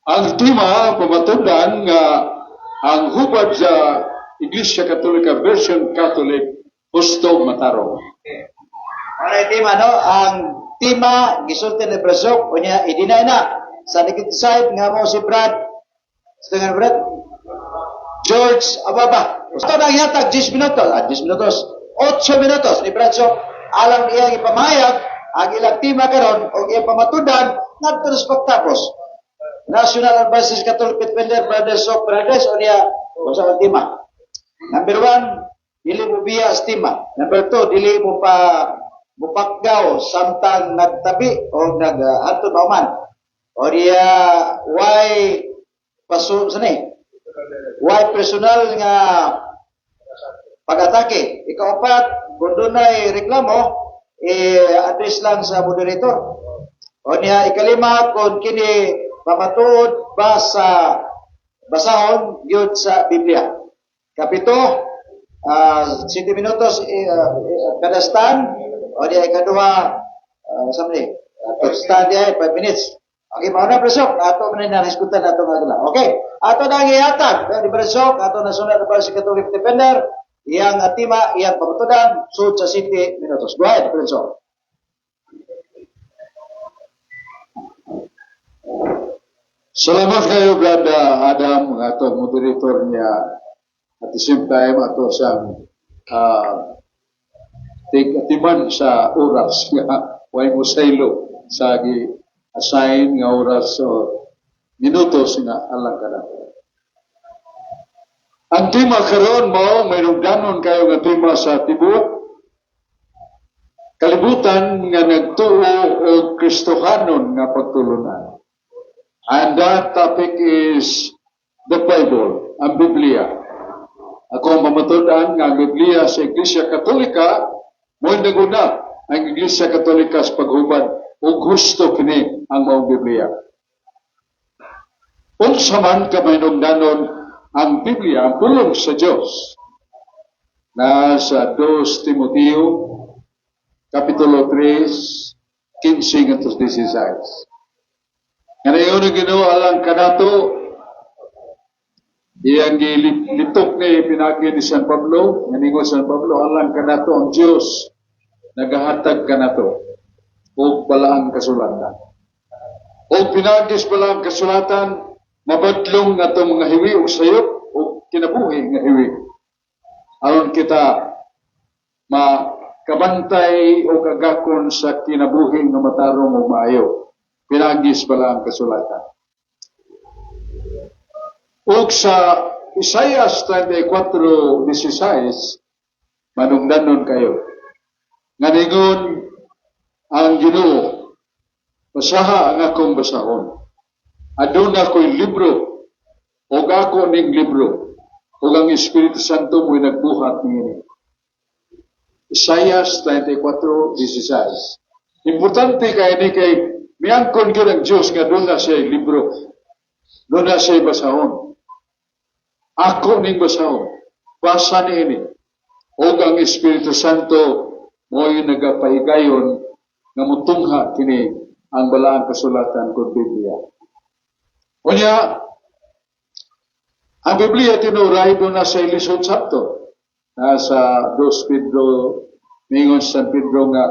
Ang tema, pamatudan nga ang hubad sa Iglesia Katolika Version Catholic, husto matarong. Alright, tema, no? Ang tema, gisulti ni Brasok, unya, i-deny na. Sa likod side, nga mo si Brad, sa nga Brad, George Ababa. Ito na ang yatag, 10 minutos, 10 minutos, 8 minutos ni Brad Sok, alang iyang ipamahayag, ang ilang tema karon o iyang pamatudan, ngadto sa pagtapos. National Advisors Catholic Defender, Brother Sok Paredes, o niya, unsa ang tema? Number 1, dili mo biya sa tema. Number 2, dili mo pa mupakgaw samtang nagtabi o nag-adto uh, O diya, why paso sa ni? Why personal nga pag-atake? Ikaapat, kung dunay reklamo, i-address lang sa moderator. O niya, ikalima, kung kini pamatuod ba sa basahon gyud sa Biblia. Kapito, 7 minutos kada stand, o diya ikaduha, sa ni, stand diya, 5 minutes. Okay, mao na, Presok, ato man na hisgutan ato nga dala. Okay, ato na ang ihatag, di Presok, ato National Advisory Catholic Defender, iyang tema, iyang pamatudan, sud sa 7 minutos. Go ahead, Presok. Salamat kayo, Brad Adam, nga ato moderator niya at the same time ato siyang atiman sa oras nga way mo saylo sa gi assign nga oras o minutos nga alang ka na. Ang tema karon mao may danon kayo nga tema sa tibuok kalibutan nga nagtuo og Kristohanon nga pagtulunan. And that topic is the Bible, ang Biblia. Ako ang pamatudan nga ang Biblia sa Iglesia Katolika, mo'y naguna ang Iglesia Katolika sa paghubad ug husto kini ang maong Biblia. Unsa man ka mahinungdanon ang Biblia, ang pulong sa Dios? Na sa 2 Timoteo, Kapitulo 3, 15 ngadto 16. Nga nayon ang Ginoo alang kanato, iyang gilitok ni pinagi ni San Pablo, nga ningon San Pablo, alang kanato ang Dios nagahatag kanato og balaang kasulatan. Og pinagi sa balaang kasulatan, mabadlong nga atong mga hiwi og sayop og kinabuhi nga hiwi. Aron kita makabantay o kagakon sa kinabuhi nga matarong o maayo. Pinagi sa balaang kasulatan. Og sa Isaias 34:16, manungdanon kayo. Nga ningon ang Ginoo, basaha ang akong basahon. Aduna ko'y libro, og ako ning libro, ug ang Espiritu Santo mo'y nagbuhat niini. Isaias 34:16. Importante kay ni kay miangkon gyud ang Dios nga duna siya libro. Duna siya basahon. Ako ning basahon. Basa niini. Og ang Espiritu Santo mo'y nagapahigayon nga mutungha kini ang balaang kasulatan kon Biblia. Unya, ang Biblia tinuray duna sa ilisod sabton. Nasa 2 Pedro, ningon San Pedro nga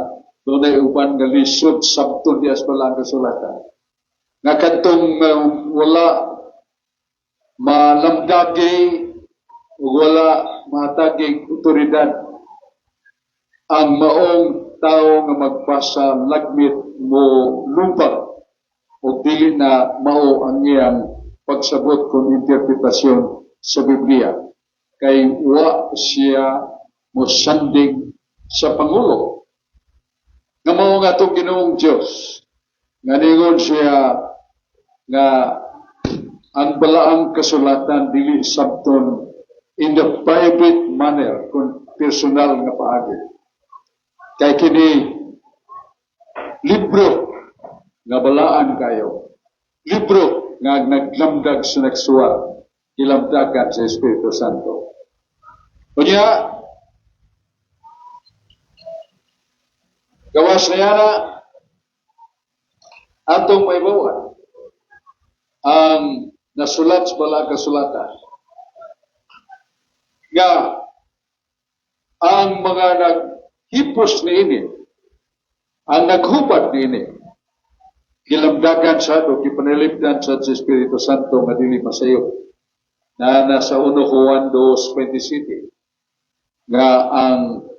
dunay uban nga lisod sabton diya sa balaang kasulatan. Nga kadtong wala malamdagi ug wala mahatagig otoridad ang maong tao nga magbasa, lagmit mo lumpag o dili na mao ang iyang pagsabot kung interpretasyon sa Biblia kay wa siya mo sandig sa pangulo nga mao nga atong Ginoong Dios nga ningon siya nga ang balaang kasulatan dili sabton in the private manner kung personal nga paagi kay kini libro nga balaan kayo, libro nga naglamdag sa nagsuwat, gilamdagan sa Espiritu Santo. Unya, gawas na yana atong maibawan. Ang nasulat sa Balaang Kasulatan nga ang mga naghipos niini, ang naghubad niini, gilamdagan sa o gipanalipdan sa Espiritu Santo nga dili masayop na nasa 1 Juan 2:27 nga ang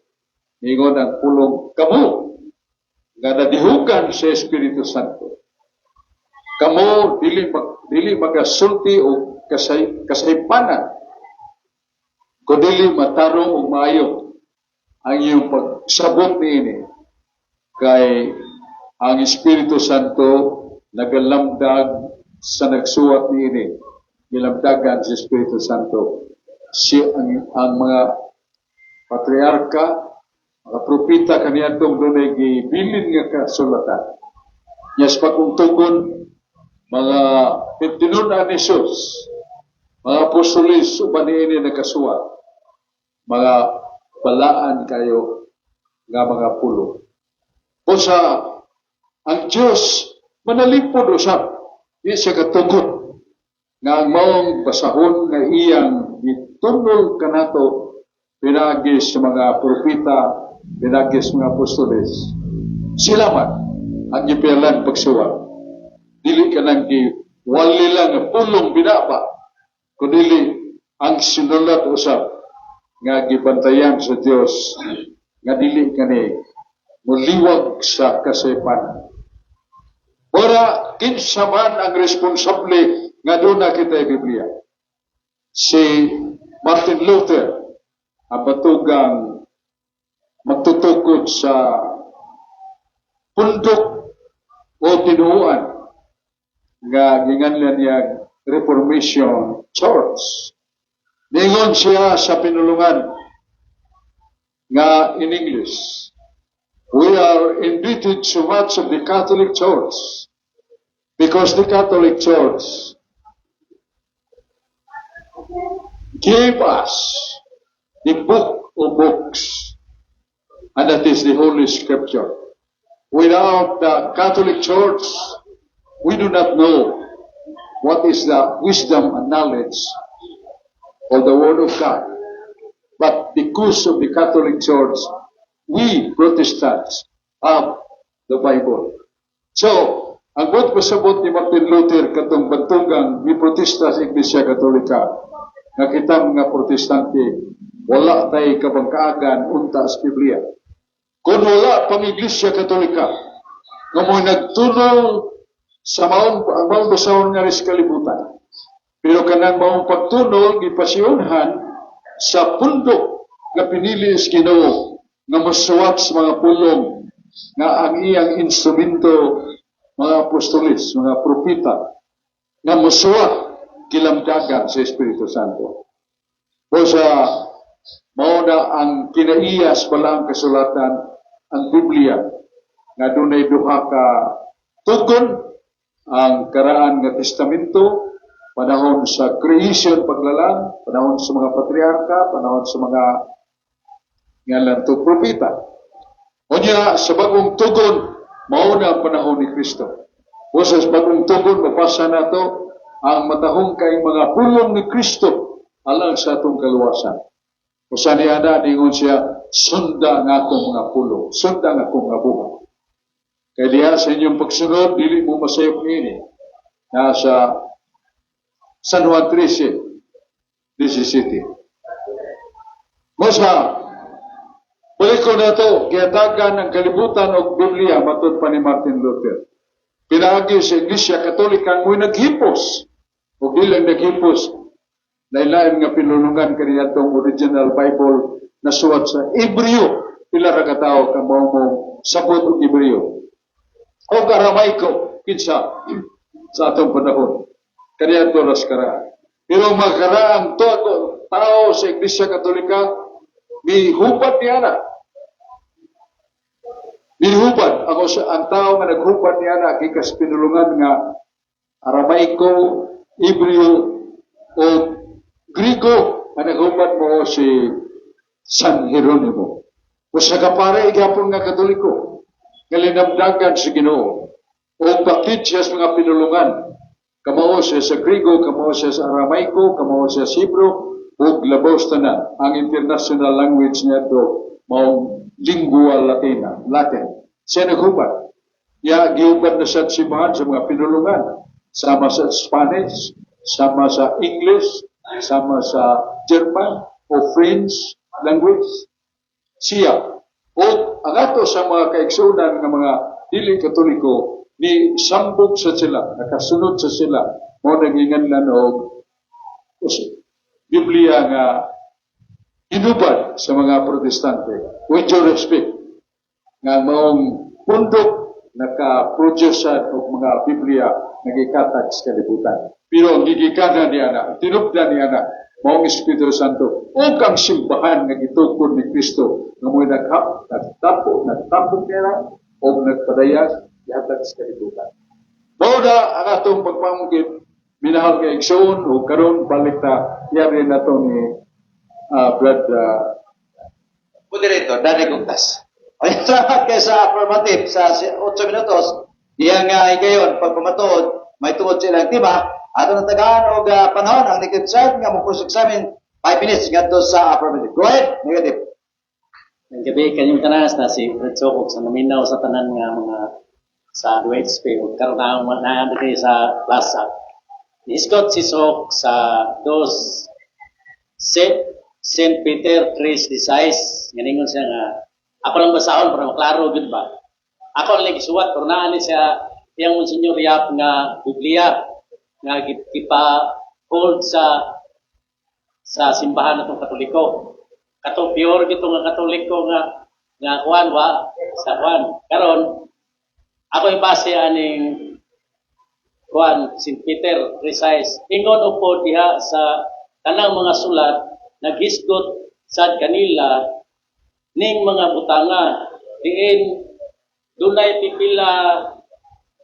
ingon ang pulong, "Kamo nga nadihugan sa Espiritu Santo, kamo dili magasulti og kasaypanan kundi matarong ug maayo ang iyong pagsabot niini kay ang Espiritu Santo nagalamdag sa nagsuwat niini." Gilamdagan sa Espiritu Santo si ang mga patriarka, mga propeta kaniadtong dunay gibilin nga kasulatan. Nya sa Bagong Tugon, mga tinunan ni Jesus, mga apostolis uban niini nakasuwat, mga balaan kayo nga mga pulong. Usa ang Diyos manalipod usab, di siya katugot nga ang maong basahon nga iyang gitunol kanato pinaagi sa mga propeta, pinaagi sa mga apostoles. Sila man ang gipialan pagsuwat. Dili ka nang giwali lang nga pulong binaba, kundi ang sinulat usab nga gibantayan sa Dios nga dili kani muliwag sa kasaypanan. Ora, kinsa man ang responsable nga duna kita Biblia? Si Martin Luther, ang batugang magtutukod sa pundok o tinuoan nga ginganlan niya Reformation Church. Ningon siya sa pinulungan nga in English, "We are indebted so much of the Catholic Church because the Catholic Church gave us the book of books, and that is the Holy Scripture. Without the Catholic Church, we do not know what is the wisdom and knowledge of the Word of God. But because of the Catholic Church, we Protestants have the Bible." So, ang buot pasabot ni Martin Luther katong bantugang miprotesta sa Iglesia Katolika nga kita mga Protestante wala tay kabangkaagan unta sa Biblia. Kung wala pang Iglesia Katolika nga mo nagtunol sa maong basahon nga sa kalibutan. Pero kanang maong pagtunol gipasiyonhan sa pundok nga pinili sa Ginoo nga mosuwat sa mga pulong nga ang iyang instrumento mga apostolis, mga propeta nga mosuwat gilamdagan sa Espiritu Santo. O sa mao na ang kinaiya sa Balaang Kasulatan, ang Biblia nga dunay duha ka tugon: ang Karaan nga Testamento, panahon sa creation, paglalang, panahon sa mga patriarka, panahon sa mga ngalan to propeta. Unya sa Bagong Tugon, mao na ang panahon ni Kristo. O sa Bagong Tugon, mabasa nato ang matahong kay mga pulong ni Kristo alang sa atong kaluwasan. O sa niya na, ningon siya, "Sunda nga akong mga pulong, sunda nga akong mga buhat. Kay diha sa inyong pagsunod, dili mo masayop niini." Nasa San Juan 13, 17. Mosa, balik ko na to, gihatagan ang kalibutan og Biblia, matod pa ni Martin Luther. Pinaagi sa Iglesia Katolika mo'y naghipos. O di lang naghipos, lain-lain nga pinulungan kaniyatong original Bible na suwat sa Hebreo. Pila ra ka tawo ka mao mo sabot og Hebreo. O Aramaiko, kinsa sa atong panahon. Kaniadto ras karaan. Pero magkaraang to, tao sa Iglesia Katolika, mihubad niya na. Mihubad. Ako sa ang tao nga naghubad niya na gikas pinulungan nga Aramaiko, Hebreo o Grigo, ang naghubad mo si San Jeronimo. O sa kapare gyapon nga Katoliko, nga linamdagan sa Ginoo o bakit siya sa mga pinulungan. Kamao siya sa Grigo, kamao siya sa Aramaiko, kamao siya sa Hebrew, ug labaw sa tanan. Ang international language niya to maong lingua Latina, Latin. Siya naghubad. Ya, gihubad na sa simbahan sa mga pinulungan. Sama sa Spanish, sama sa English, sama sa German o French language. Siya. O ang ato sa mga kaigsunan nga mga dili Katoliko ni sambog sa sila, nakasunod sa sila, mao naginganlan og Biblia nga hinubad sa mga Protestante. With due respect, nga maong pundok naka-produce og mga Biblia nga gikatag sa kalibutan. Pero ang gigikanan niya na, tinubdan niya na, maong Espiritu Santo, ug ang simbahan nga gitukod ni Kristo, nga mo'y naghap, nagtapo, nagtapok niya, o nagpadayag, gihatag sa kalibutan. Mao na ang atong pagpamungkit, minahal kay igsoon, o karon balik ta, yari na to ni Brad Moderator, Danny Gugtas. Ay, salamat kay sa affirmative sa 8 minutos. Diyan nga higayon, pag pamatuod, may tungod sa ilang tema. Ato nang tagaan og panahon ang negative side nga mo cross examine 5 minutes ngadto sa affirmative. Go ahead, negative. Ang gabi kanyong tanas na si Fred Sokok sa naminaw sa tanan nga mga sa UHP ug karon na na diri sa plaza. Niisgot si Sok sa dos Saint Peter tres 16. Nganingon siya nga ako lang basahon para maklaro gud ba. Ako lang gisuwat pero naa ni siya iyang Monsignor Yap nga Biblia nga gipa hold sa simbahan natong Katoliko. Kato pure gito nga Katoliko nga nga kuan wa sa kuan. Karon ako ibase aning kuan St. Peter precise. Ingon upo diha sa tanang mga sulat naghisgot sad kanila ning mga butanga diin dunay pipila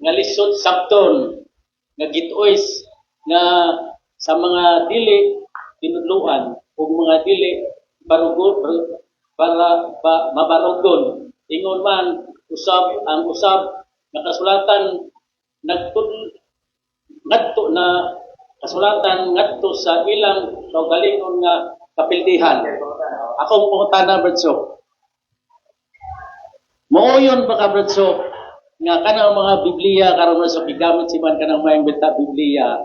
nga lisod sabton nga gituoys nga sa mga dili tinudluan ug mga dili barugo para ba, mabarugon. Ingon man usab ang usab nga kasulatan nagtud ngadto na kasulatan ngadto sa ilang kaugalingon nga kapildihan. Akong pangutana, Brad Sok. Mooyon ba ka, Brad Sok, nga kanang mga Biblia karon, Brad Sok, gigamit si man kanang maayong balita Biblia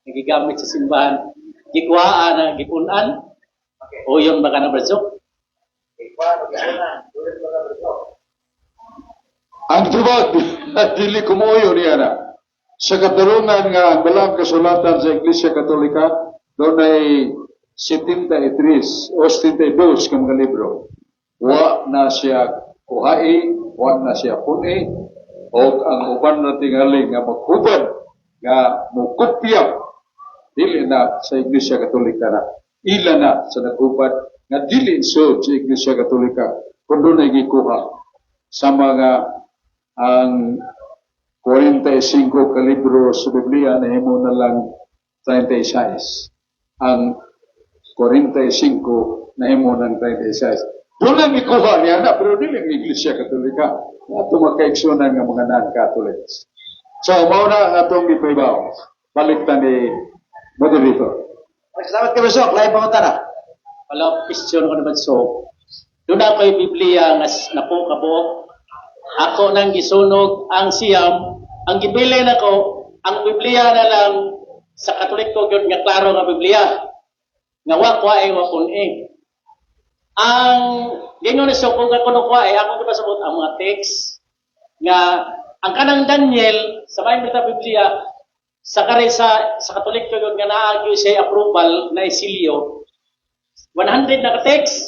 nga gigamit sa simbahan, gikuhaan na gipun-an? Uyon ba ka na, Brad Sok? Ang tubag, dili kumuyo niya na. Sa katarungan nga ang balang kasulatan sa Iglesia Katolika, doon ay 73 o 72 ka mga libro. Wa na siya kuhai, wa na siya puni, o ang uban na tingali nga maghubad, nga mukopya, dili na sa Iglesia Katolika na. Ila na sa naghubad, nga dili so sa Iglesia Katolika, kung doon ay gikuha sa mga ang 45 ka libro sa Biblia nahimo na lang 36. Ang 45 nahimo ng 36. Doon lang ikuha niya na, pero dili ang Iglesia Katolika. Ato makaigsunan nga mga non-Catholics. So, mao na ang atong ipahibaw. Balik ta ni moderator. Salamat kay Brad Sok. Lain pangutana. Wala question ko naman, so. Doon ako yung Biblia nga napo kabuok. Ako nang gisunog ang siyam, ang gibilin ako, ang Biblia na lang sa Katoliko gyud nga klaro nga Biblia. Nga wa kuwae wa kun-e. Ang gingon ni so kung ako no kuwae, ako gipasabot ang mga text nga ang kanang Daniel sa may Biblia sa kare sa Katoliko gyud nga naa gyud siya approval na isilyo 100 na ka-text.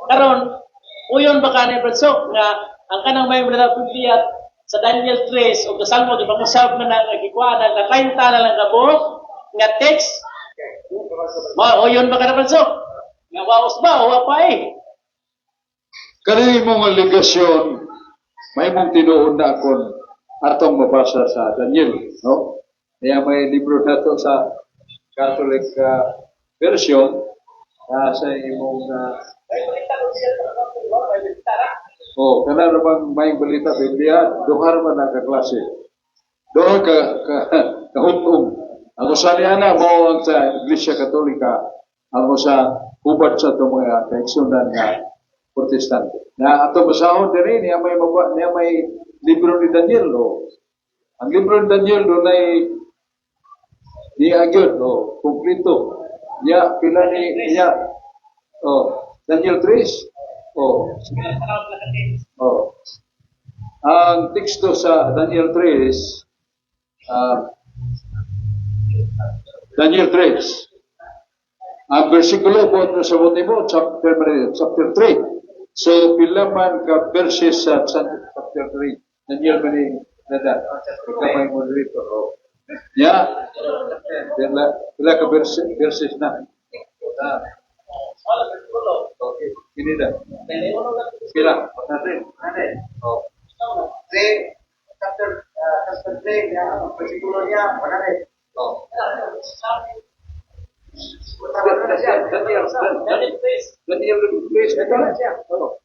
Karon, uyon ba ka ni Brad Sok nga ang kanang may Biblia sa Daniel 3 o sa Salmo, di ba usab man na nagikuha na nga 30 na lang kabuok nga text. Ma, uyon ba ka na, Brad Sok? Nga waos ba o wa pa eh? Kani imong alegasyon, may mong tinuod na akon atong mabasa sa Daniel, no? Kaya may libro nato sa Catholic version sa imong oh, kana bang may balita Biblia, duha man ang kaklase. Duha ka, ka kahutong. Ang usa niya na mao ang sa Iglesia Katolika, ang usa hubad sa itong mga kaigsunan nga Protestante. Na ato basahon diri niya may maba, niya may libro ni Daniel, oh. Ang libro ni Daniel dunay niya gyud, oh, kumpleto. Niya pila ni niya, oh, Daniel 3. Oh. Oh. Ang teksto sa Daniel 3, Daniel 3. Ang versikulo po na sa mo, chapter 3. So, pila man ka verses sa chapter 3? Daniel man ni nada. Ikaw may moderator. Oh. Ya. Pila ka verses na. Ah. Okay. Kini na. Pila? 100. Oh. 3, chapter 3, ya, versikulo niya, 100. Oh. Daniel. Daniel 3. Ito na siya. Oh.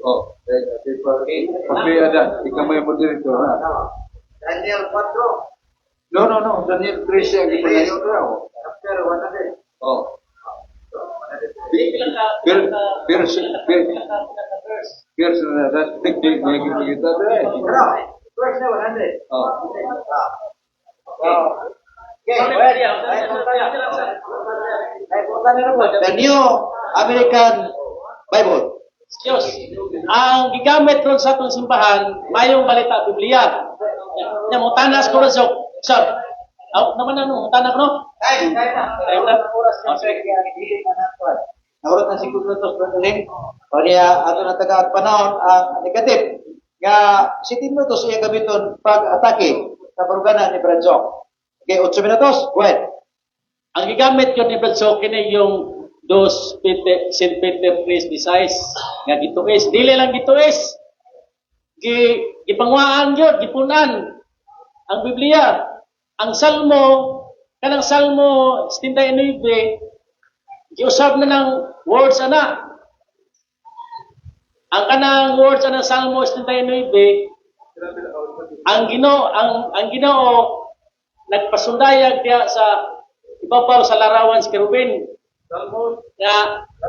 Oh, eh, okay, pag ikaw may moderator ha. Daniel 4. No. Daniel 3 siya. Gipalayo na. Chapter 100. Oh. Verse na na tik tik niya gipagita dre. Pero, verse na 100. Oh. Okay, The New American Bible. Diyos. Ang gigamit ron sa atong simbahan, mayong balita Biblia. Nya mo tanas ko ron sa aw naman ano, tanak no? Ay, kaya na. Time na. Oras Oh, sige. Naurot na 5 minutos, Brother Ling. O niya, ato na taga panahon ang negative nga 7 minutos iya gamiton pag-atake sa baruganan ni Brad Zok. Okay, 8 minutos. Go ahead. Ang gigamit yun ni Brad Sok kini yung dos Peter, St. Peter Priest Desais nga gituis. Dili lang gituis. Gipangwaan yun, gipunan ang Biblia. Ang Salmo, kanang Salmo 79, giusab na ng words ana. Ang kanang words ana Salmo 79, ang Ginoo nagpasundayag diya sa ibabaw sa larawan sa kerubin nga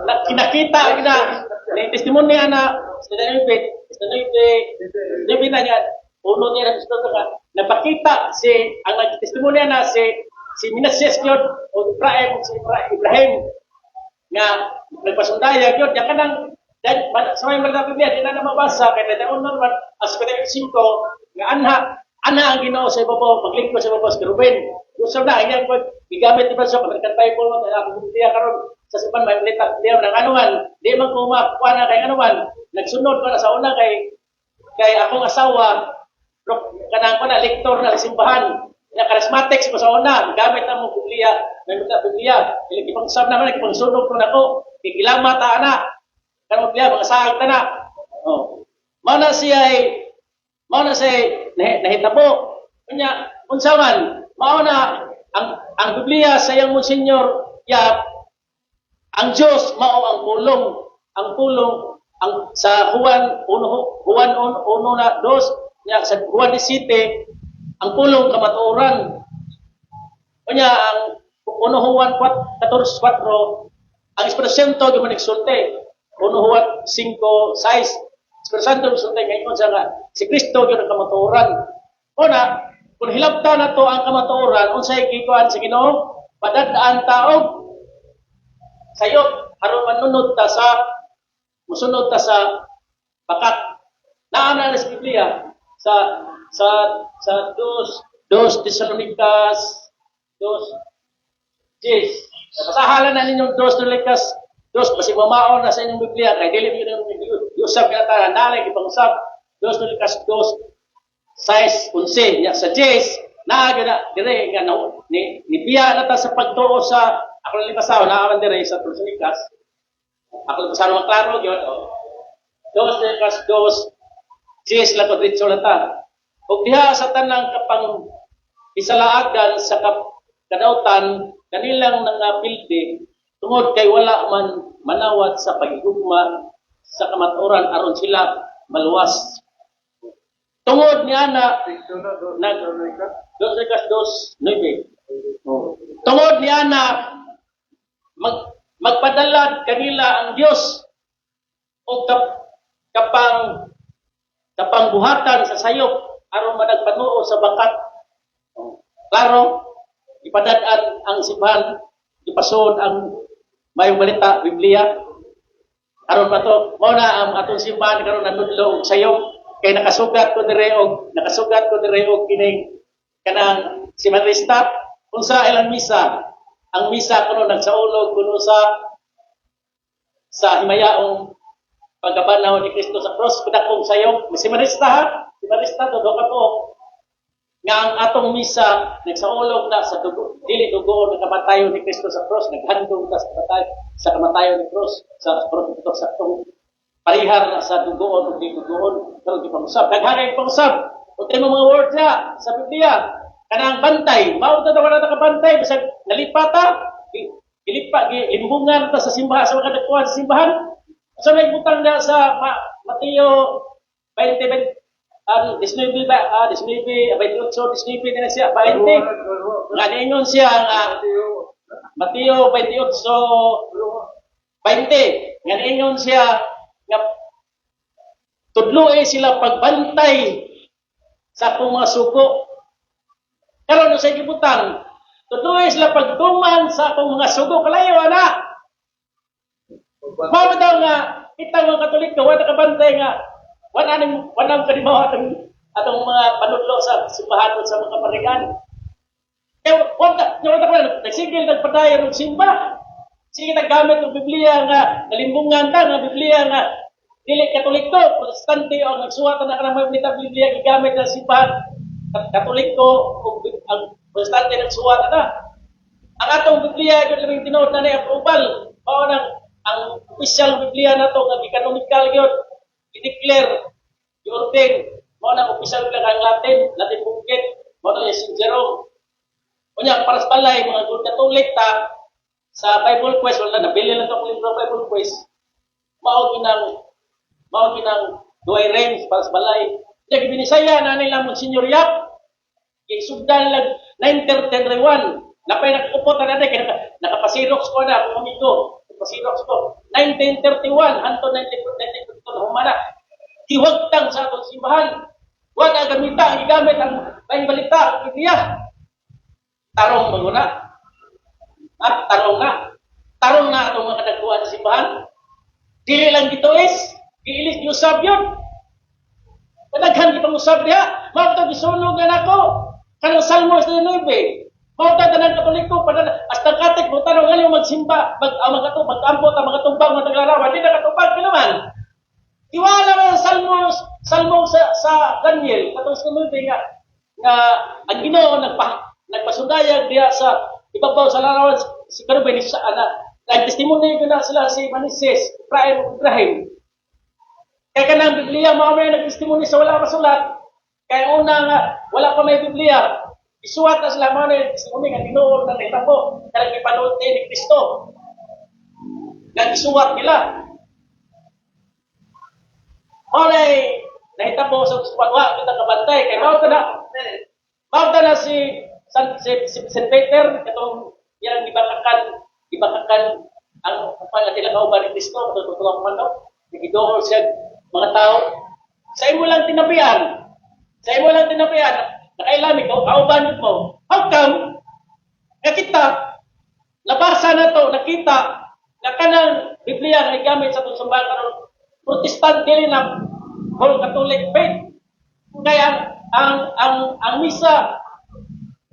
na, kinakita na na testimonya na sa 79 9 na niya uno niya na gusto nga napakita si ang nagtestimonya na si si Minases yun o Ibrahim, si Ibrahim nga nagpasundayag yun ya kanang dahil sa may mga Biblia di na na mabasa kay na uno man as 5 nga anha ana ang Ginoo sa ibabaw paglingkod sa ibabaw sa kerubin. Usab na iyang pag gigamit ni sa American Bible mo kaya akong Biblia karon sa sipan may balita Biblia ng anuman di man ko makuha na kay anuman nagsunod ko na sa una kay kay akong asawa kanang ko na lektor na sa simbahan na charismatics pa sa una gamit na mo Biblia may mga Biblia dili gipangsab naman gipangsunog ko nako gilama ta ana kanang Biblia mga saag ta na, oh, mao na siya ay mao na siya nahitabo. Unya unsa man mao na ang Biblia sa iyang Monsignor Yap, ang Dios mao ang pulong ang sa Juan 1, Juan 1 na 2 nya sa Juan 17 ang pulong kamatuoran. Unya ang 1 Juan 14:4 ang Espiritu Santo di man nagsulti. 1 Juan 5:6 Espiritu Santo nagsulti ngayon siya nga si Kristo gyud ang kamatuoran. Una kung hilabta na to ang kamatuoran, unsay gikuan sa Ginoo? Padad-an taog sayop aron manunod ta sa musunod ta sa bakak. Naa na sa Biblia sa dos Tesalonicas 2:10. Basahan na ninyong dos Tesalonicas dos basig mamaon na sa inyong Biblia kay dili gyud ang giusab ka ta nalay gipangusab. Dos Tesalonicas 2:6 11 nya sa 10 naa gyud na dire nga na, ni biya na ta sa pagtuo sa ako lang basahon naa man dire sa Tesalonicas. Ako lang basahon maklaro gyud, oh. Dos Tesalonicas 2:10 lang ko diretso lang ta. Ug diha sa tanang kapang isalaagan sa kadautan kanilang nangapildi tungod kay wala man manawat sa pagigugma sa kamatuoran aron sila maluwas. Tungod niya na nag 2 Lucas 2:9. Oh. Tungod niya na magpadala kanila ang Dios og kapang buhatan sa sayop aron managpanuo sa bakat. Oh. Klaro, ipadad-an ang simbahan, ipasuod ang Maayong Balita, Biblia. Aron pa to, mao na ang atong simbahan karon nanudlo og sayop kay nakasugat ko dire og kining kanang si Marista. Unsa ilang misa? Ang misa kuno nagsaulog kuno sa himayaong pagkabanhaw ni Kristo sa cross, kadakong sayop. Si Marista ha, si Marista to ka po nga ang atong misa nagsaulog na sa dugo, dili dugo ng kamatayon ni Kristo sa cross, naghandong ta sa kamatayon ni cross sa cross ito sa atong parihar na sa dugoon ug di dugoon, pero di pangusab daghan kay pangusab. Untay mo mga words ya sa Biblia kanang bantay, mao ta wala ta kabantay bisag nalipata gilipa gilimbungan ta sa simbahan, sa mga kadagkuhan sa simbahan. Sa may butang na sa Mateo 20, 19 ba, 19, 28, 19 na siya, 20. Nga niingon siya nga Mateo 28, 20. Nga niingon siya nga tudloe sila pagbantay sa akong mga sugo. Karon sa gibutang, tudloe sila pagtuman sa akong mga sugo, kalayo ana. Mao daw nga kita mga Katoliko wala kabantay nga wala ning wala kanimaw atong mga panudlo sa simbahan o sa mga parikan. Kaya wala ka nagsigil nagpadayon og simba. Sige naggamit og Biblia nga nalimbungan ta nga Biblia nga dili Katoliko, Protestante o nagsuwat na kanang mga balita Biblia gigamit sa simbahan Katoliko ug ang Protestante nagsuwat na. Ang atong Biblia gyud labing tinuod na ni approval. Mao nang ang official Biblia nato nga gicanonical gyud, i-declare, i-ordain. Mao nang official Biblia ang Latin, Latin Vulgate, mao na si Jerome. Unya para sa balay mga good Catholic ta sa Bible Quest, wala nabili lang ako libro Bible Quest. Mao ginang Douay Rheims para sa balay. Unya gibinisaya na nila Monsignor Yap. Gisugdan lang 1931. Napay nakupot na natin, kaya nakapasirox ko na, akong amigo. Nakapasirox ko. 1931, hantod 1932 na humana. Giwagtang sa atong simbahan. Wag ang gamita, ang gigamit ang Maayong Balita, ang Biblia. Tarong maguna. At tarong na. Tarong na atong mga kadagkuhan sa simbahan. Dili lang gituis, giilis giusab yun. Padaghan gipang usab diha. Mao to gisunog na nako. Kanang Salmo 9. Mao ta tanan Katoliko padala hasta katik mo tanong ngano magsimba, mag ang mga magampo ta mga tubang mga taglarawan di na katubag man. Iwala man ang Salmo sa Daniel katong sa 9 nga ang Ginoo nagpasundayag diha sa ibabaw sa larawan si Kerubin sa ana nagtestimony ko na sila si Manases, Ephraim, Ibrahim. Kaya kanang Biblia mao may nagtestimony sa wala masulat. Kaya una nga wala pa may Biblia. Isuwat na sila mao na testimony nga tinuod na nahitabo kanang gipanood ni Kristo. Nga gisuwat nila. Mao na nahitabo sa wa kita kabantay kay mao ta na si San Peter katong iyang gibakakan ang upan nga sila kauban ni Kristo katong tutuwang manok giduol siya mga tao sa imo lang tinabian, nakailami ko kauban mo. How come nga kita nabasa na to, nakita nga kanang Biblia nga gigamit sa atong simbahan karon Protestant, dili na whole Catholic faith? Kaya ang misa,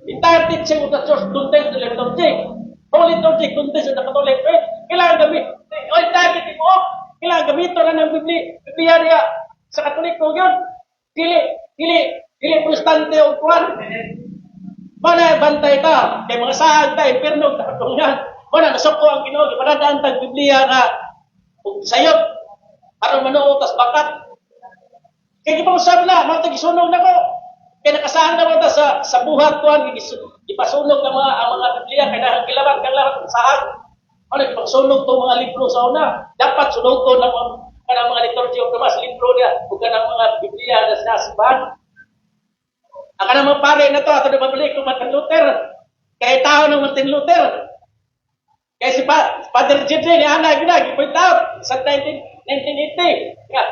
entire teaching of the church contains the liturgy. Holy liturgy contains the Catholic faith. Kailangan gamit. O entire mo, kailangan gamito na ng Biblia niya sa Katoliko yun. Dili Protestante o kuan. Mana bantay ta kay mga saag ta impierno ta yan. Mana nasuko ang Ginoo gipadadaan tag Biblia nga ug sayop aron manuo tas bakat. Kay gipangusab na, mga gisunog na ko. Kay nakasahan naman ta sa buhat kuan gipasunog ng mga ang mga Biblia kay dahil gilabat kang lahat saag. Ano gipangsunog to mga libro sa una. Dapat sunog ko ng mga kanang mga liturgy of the mass libro niya ug kanang mga Biblia na sinasimbahan. Ang kanang mga pare na to, ato na pabalik kung Martin Luther. Kay tao ng Martin Luther. Kay si Father Jeffrey ni Ana gina point out sa 19, 1980. Nga,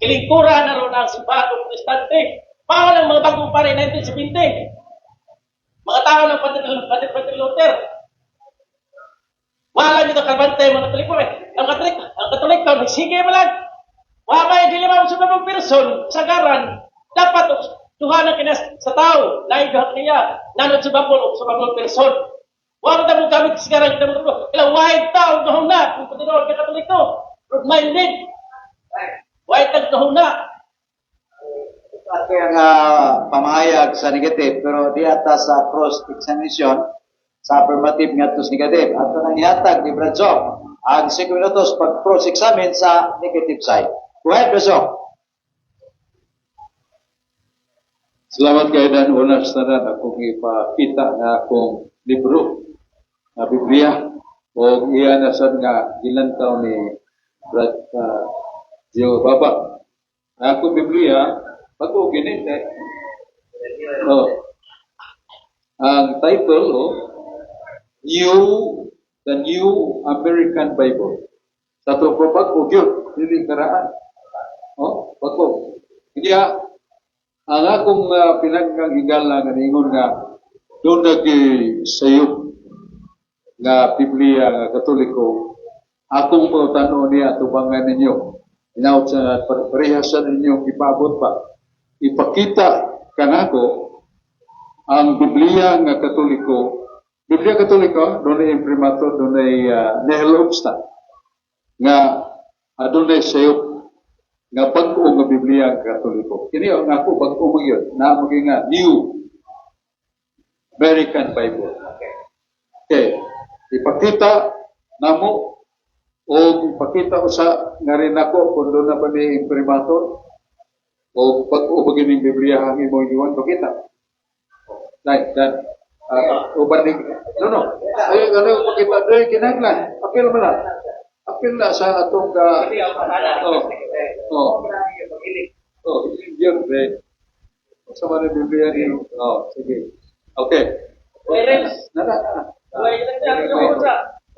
kilingkuran na ron ang simbahan ng Protestante. Mao ng mga bagong pare 1970. Mga tao ng Father Luther. Wala nito kalbante mga Katoliko eh. Ang Katoliko, nagsige man lang. Wa may dili man sa mga person sagaran dapat duha na kinas sa tao, lain duha kaniya nanod sa babol o sa babol person. Wa man tamo gamit sa sagaran kita mo. Ila why tao gahuna kung patinuod ka Katoliko. Broad-minded. Why tag gahuna? At ang pamahayag sa negative, pero di ata sa cross-examination sa affirmative ngadto sa negative. Ato nang ihatag ni Brad Zok ang 5 minutos pag cross-examine sa negative side. Go ahead, Brad Zok. Salamat kay Dan. Una sa tanan, akong ipakita nga akong libro nga Biblia o iya na sad nga gilantaw ni Brad Gio Baba. Ang akong Biblia bago gini eh. Oh. Ang title, oh, New The New American Bible. Sa to ko bago gyud, dili karaan. Oh, bago. Kaya ang akong pinanggang higala nga niingon nga doon nag sayop nga Biblia nga Katoliko, akong pangutano niya tubangan ninyo. Hinaut sa parehasan ninyo ipaabot pa. Ipakita kanako ang Biblia nga Katoliko. Biblia Katoliko, doon ay imprimatur, doon ay nihil obstat nga adunay sayop nga bag-o nga Biblia nga Katoliko. Kini ang ako bag-o man yun, na maging nga New American Bible. Okay. Ipakita namo o ipakita usa nga rin ako kung doon na ba ni imprimatur o bag-o ba gining Biblia ang imong iwan, pakita. Like that. Uban ni no. Ay, ano pakita dili kinahanglan. Apil man na. Apil na sa atong ka. Oh. Oh. Oh, yun, pre. Sa mga Biblia ni. Oh, sige. Okay. Coherence. Na, na, na. Coherence.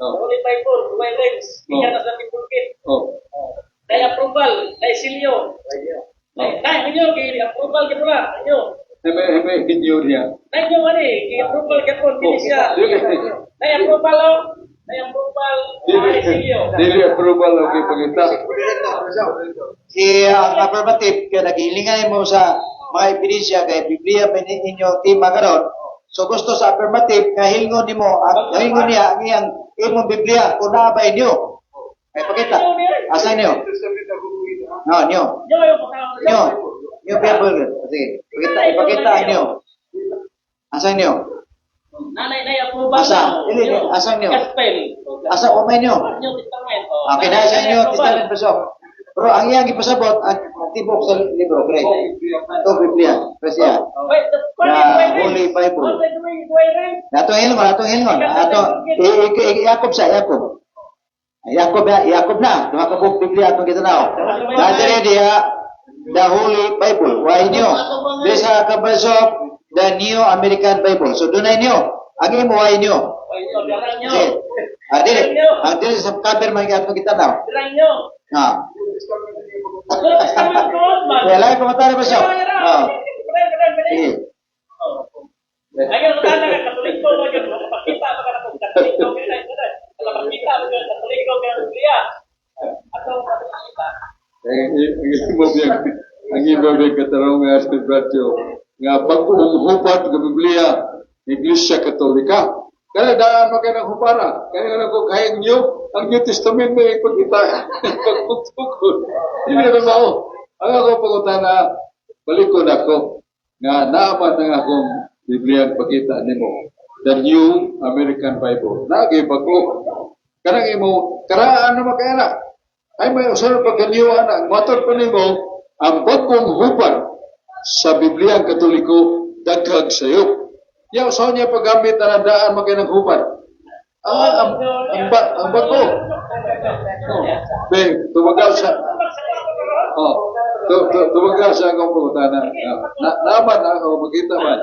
Oh. Holy Bible, coherence. Gikan na sa pulpit. Oh. Kay approval, kay silyo. Kay kay inyo kay approval kay pula inyo. Heme heme hinyo niya. Nay inyo ani kay approval kay pon kini siya. Dili. Nay approval oh. Nay approval Dili. ay silyo. Dili approval, okay pagita. Si ang affirmative kay naghilingan mo sa mga ebidensya kay Biblia ba ninyo tema karon. So gusto sa affirmative nga hilngon nimo ang hilngon niya ang iyang imong Biblia kung naa ba inyo. Ay pakita. Asa inyo? No, nyo. Yo yo pagka. Nyo. Nyo Bible. Sige. Pakita, ipakita ang inyo. Asa inyo? Nanay nay approval. Asa? Dili, Yo. asa inyo? Gospel. Asa umay nyo? New Testament. Oh. Okay na sa inyo, Nay approval. Testament pasok. Pero ang iyang ipasabot, ang tibok sa libro, great. Ito, Biblia. Presya. Wait, the The Holy Bible. Atong hilngon, atong hilngon. Ato, Jacob sa, Jacob. Jacob na, Jacob na. Duha ka buok Biblia atong gitanaw. Nadire diha, the Holy Bible. Why inyo? This sa kabasok, the New American Bible. So doon na inyo. Ang imo, why inyo? Sige. Ah, dili. Ang dili sa cover man atong gitanaw. Ah. Kaya lang komentary ba siya? Ah. Sige. Ay, ang tanan nga Katoliko mo yun, makapakita mo ka na kung Katoliko kayo na, makapakita mo ka Katoliko kayo Biblia. Ato makapakita. Ang imo biyang ang imo biyang katarong nga si Bradyo nga bag-ong hupad nga Biblia Iglesia Katolika. Kaya daan mo kayo ng hupara. Kaya nga ko kaya niyo ang New Testament may ipagkita pagtukod. Hindi na mao. Ang ako pangutana, balikon ako nga naaman ang akong Biblia pakita nimo. The New American Bible. Nagi bago. Kanang imo karaan na makaya na. Ay may usan pa kaniyo ana, motor pa nimo ang bagong hupad sa Biblia ang Katoliko daghag sayo. Ya usaw niya paggamit na daan magay ng hupad. Ah, ang bago. Oh. Be, tumagal sa Oh, tubag ka sa akong pangutana. Na, naman ako, makita man.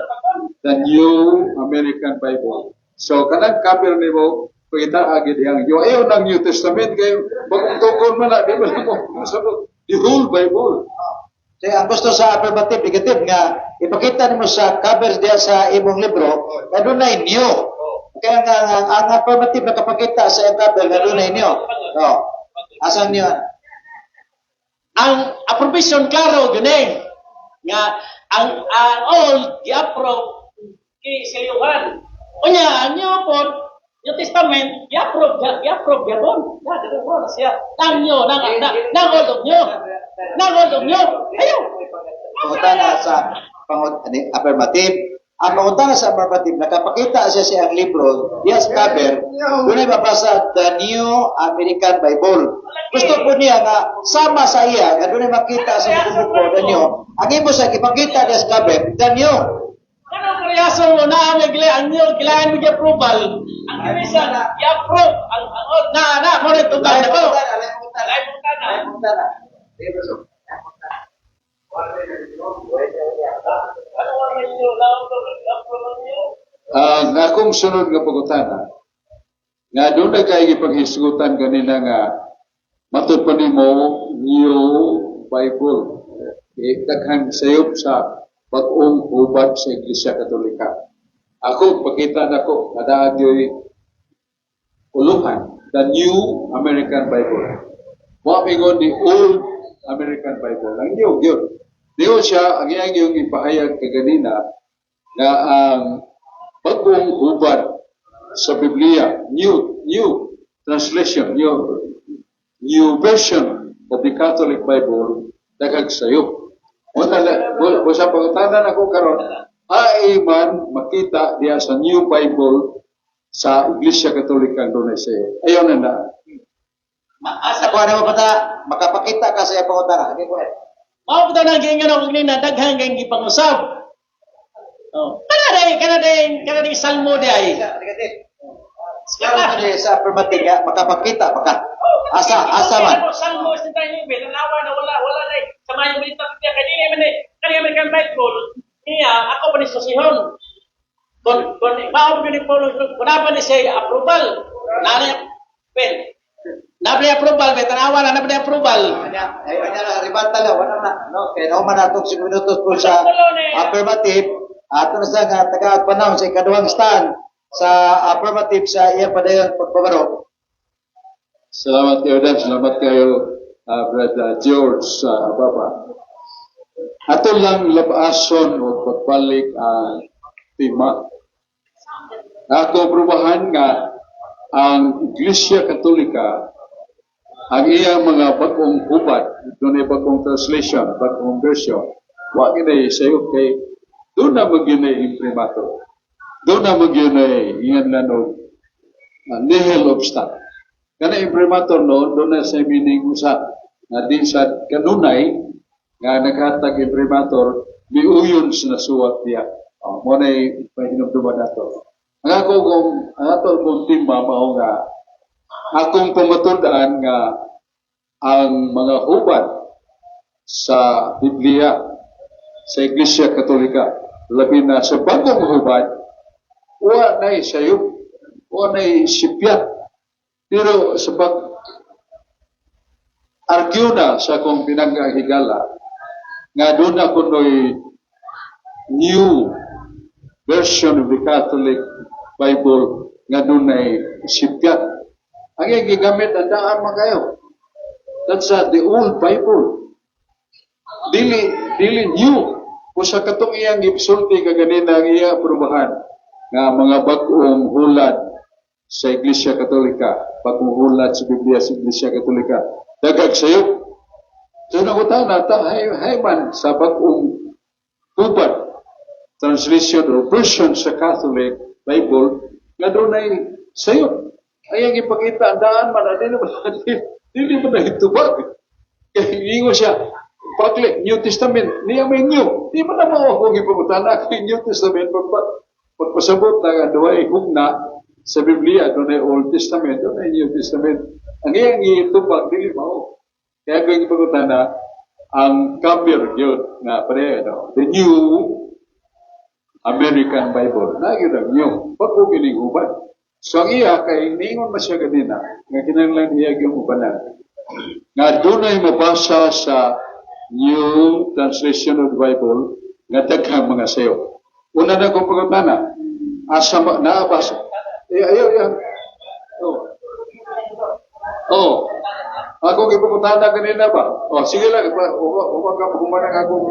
The New American Bible. So, kanang cover nimo, pakita agad yang yung ayaw ng New Testament kayo, bagong tukon man na, di ba mo sabot the whole Bible. So, ang gusto sa affirmative, negative nga, ipakita nimo sa covers diya sa imong libro, nga dunay new. Kaya nga, ang affirmative nakapakita sa iyang cover nga dunay new. Oh. Asan new? Ang approbation klaro gani nga ang old gi-approve kay silyuhan. Unya ang new pod, New Testament gi-approve gyapon. Ya dili mo na siya. Nang new nang nang nang old ug new. Nang old ug new. Ayo. Pangutana sa ani, affirmative. Ang pangutana sa affirmative, nakapakita siya sa iyang libro, diya sa cover, dunay mabasa The New American Bible. Gusto po niya nga sama sa iya, nga dunay makita sa buko The New. Ang imo sa ipakita diya sa cover, The New. Kanang parehas mo na ang gila ang new kailangan mo gi-approval. Ang kinisa gi-approve ang old na na mo rin tubag na ko. Alay pangutana. Alay pangutana. Alay pangutana. Ano ang new laom to approve ang new? Ang akong sunod nga pangutana, nga doon na kay gipanghisgutan kanina nga matud pa nimo New Bible. Eh, daghang sayop sa bag-ong hubad sa Iglesia Katolika. Ako, pakita nako, nadaag yo'y uluhan, the New American Bible. Wa mingon the Old American Bible. Ang new yun. Niyo siya, ang iyang yung ipahayag kaganina, nga ang bagong hubad sa Biblia, new translation, new version of the Catholic Bible, daghang sayop. O tala, o sa pangutana nako karon, ay man makita diya sa New Bible sa Iglesia Katolika ang dunay sayo. Ayaw na na. Asa Ako ano mo pata, makapakita ka sa iyang pangutana. Okay, go ahead. Mao pa nang giingon ako kanina daghang kay gipangusab. Oh. Kana day salmo di ay. Negative. Klaro to sa affirmative nga, makapakita baka. Asa man. Salmo 79, tanawa na wala na sa maayong balita kay dili man eh kani American Bible niya ako pa ni susihon. Kon mao pa ni Paulo kun pa ni siya approval. Nana well. Nabi approval, be tanawa na nabi approval. Anya, ay anya na rebuttal na wala na. No, kay naman natong 5 minutos po sa affirmative. Ato na sa nga taga panahon sa ikaduhang stand sa affirmative sa iyang padayon pagpabaro. Salamat kayo Dan, salamat kayo Brother George sa Baba. Ato lang labason o pagbalik ang tema. Ako probahan nga ang Iglesia Katolika ang iyang mga bagong hubad, dunay bagong translation, bagong version, wa gini sayo kay doon na magyunay imprimatur. Doon na magyunay ingan lang og nihil obstat. Kana imprimatur no, doon na sa meaning usa nga di sa kanunay nga naghatag imprimatur miuyon sa nasuwat niya. Oh, mo na pahinumduman nato. Ang ako kung ang ato kong tema mao nga akong pamatud-an nga ang mga hubad sa Biblia sa Iglesia Katolika labi na sa bagong hubad wa nay sayop, wa nay sipyat, pero sa pag argue na sa akong pinagahigala nga doon na kuno'y new version of the Catholic Bible nga dunay sipyat. Ang iyang gigamit, ang daan man kayo. That's the old Bible. Dili new. Kung sa katong iyang gisulti kaganina ang iya probahan nga mga bag-ong hulad sa Iglesia Katolika, bagong hulad sa Biblia sa Iglesia Katolika, daghag sayop. So nangutana ta hay man sa bag-ong hubad translation or version sa Catholic Bible nga dunay sayop. Ay ang ipakita ang daan man dili man dili man nahitubag. Kay ingon siya, pakli New Testament niya may new. Di man na mao akong ipangutana kay New Testament pagpasabot na nga duhay hugna sa Biblia, dunay Old Testament, dunay New Testament. Ang iyang gitubag dili mao. Kaya kung ipangutana, Ang cover gyud nga pare, no? The New American Bible. Na gyud ang new. Bag-o kining uban. So ang iya kay ningon man siya ganina nga kinahanglan iya gyud ubanan. Nga dunay mabasa sa New Translation of the Bible nga daghang mga sayo. Una na kong pangutana, asa ma, naabasa? Eh, ayaw, ayaw. Oh. Oh. Ako gipangutana kanina ba? Oh, sige lang, pa, uwa, uwa ka humanang akong.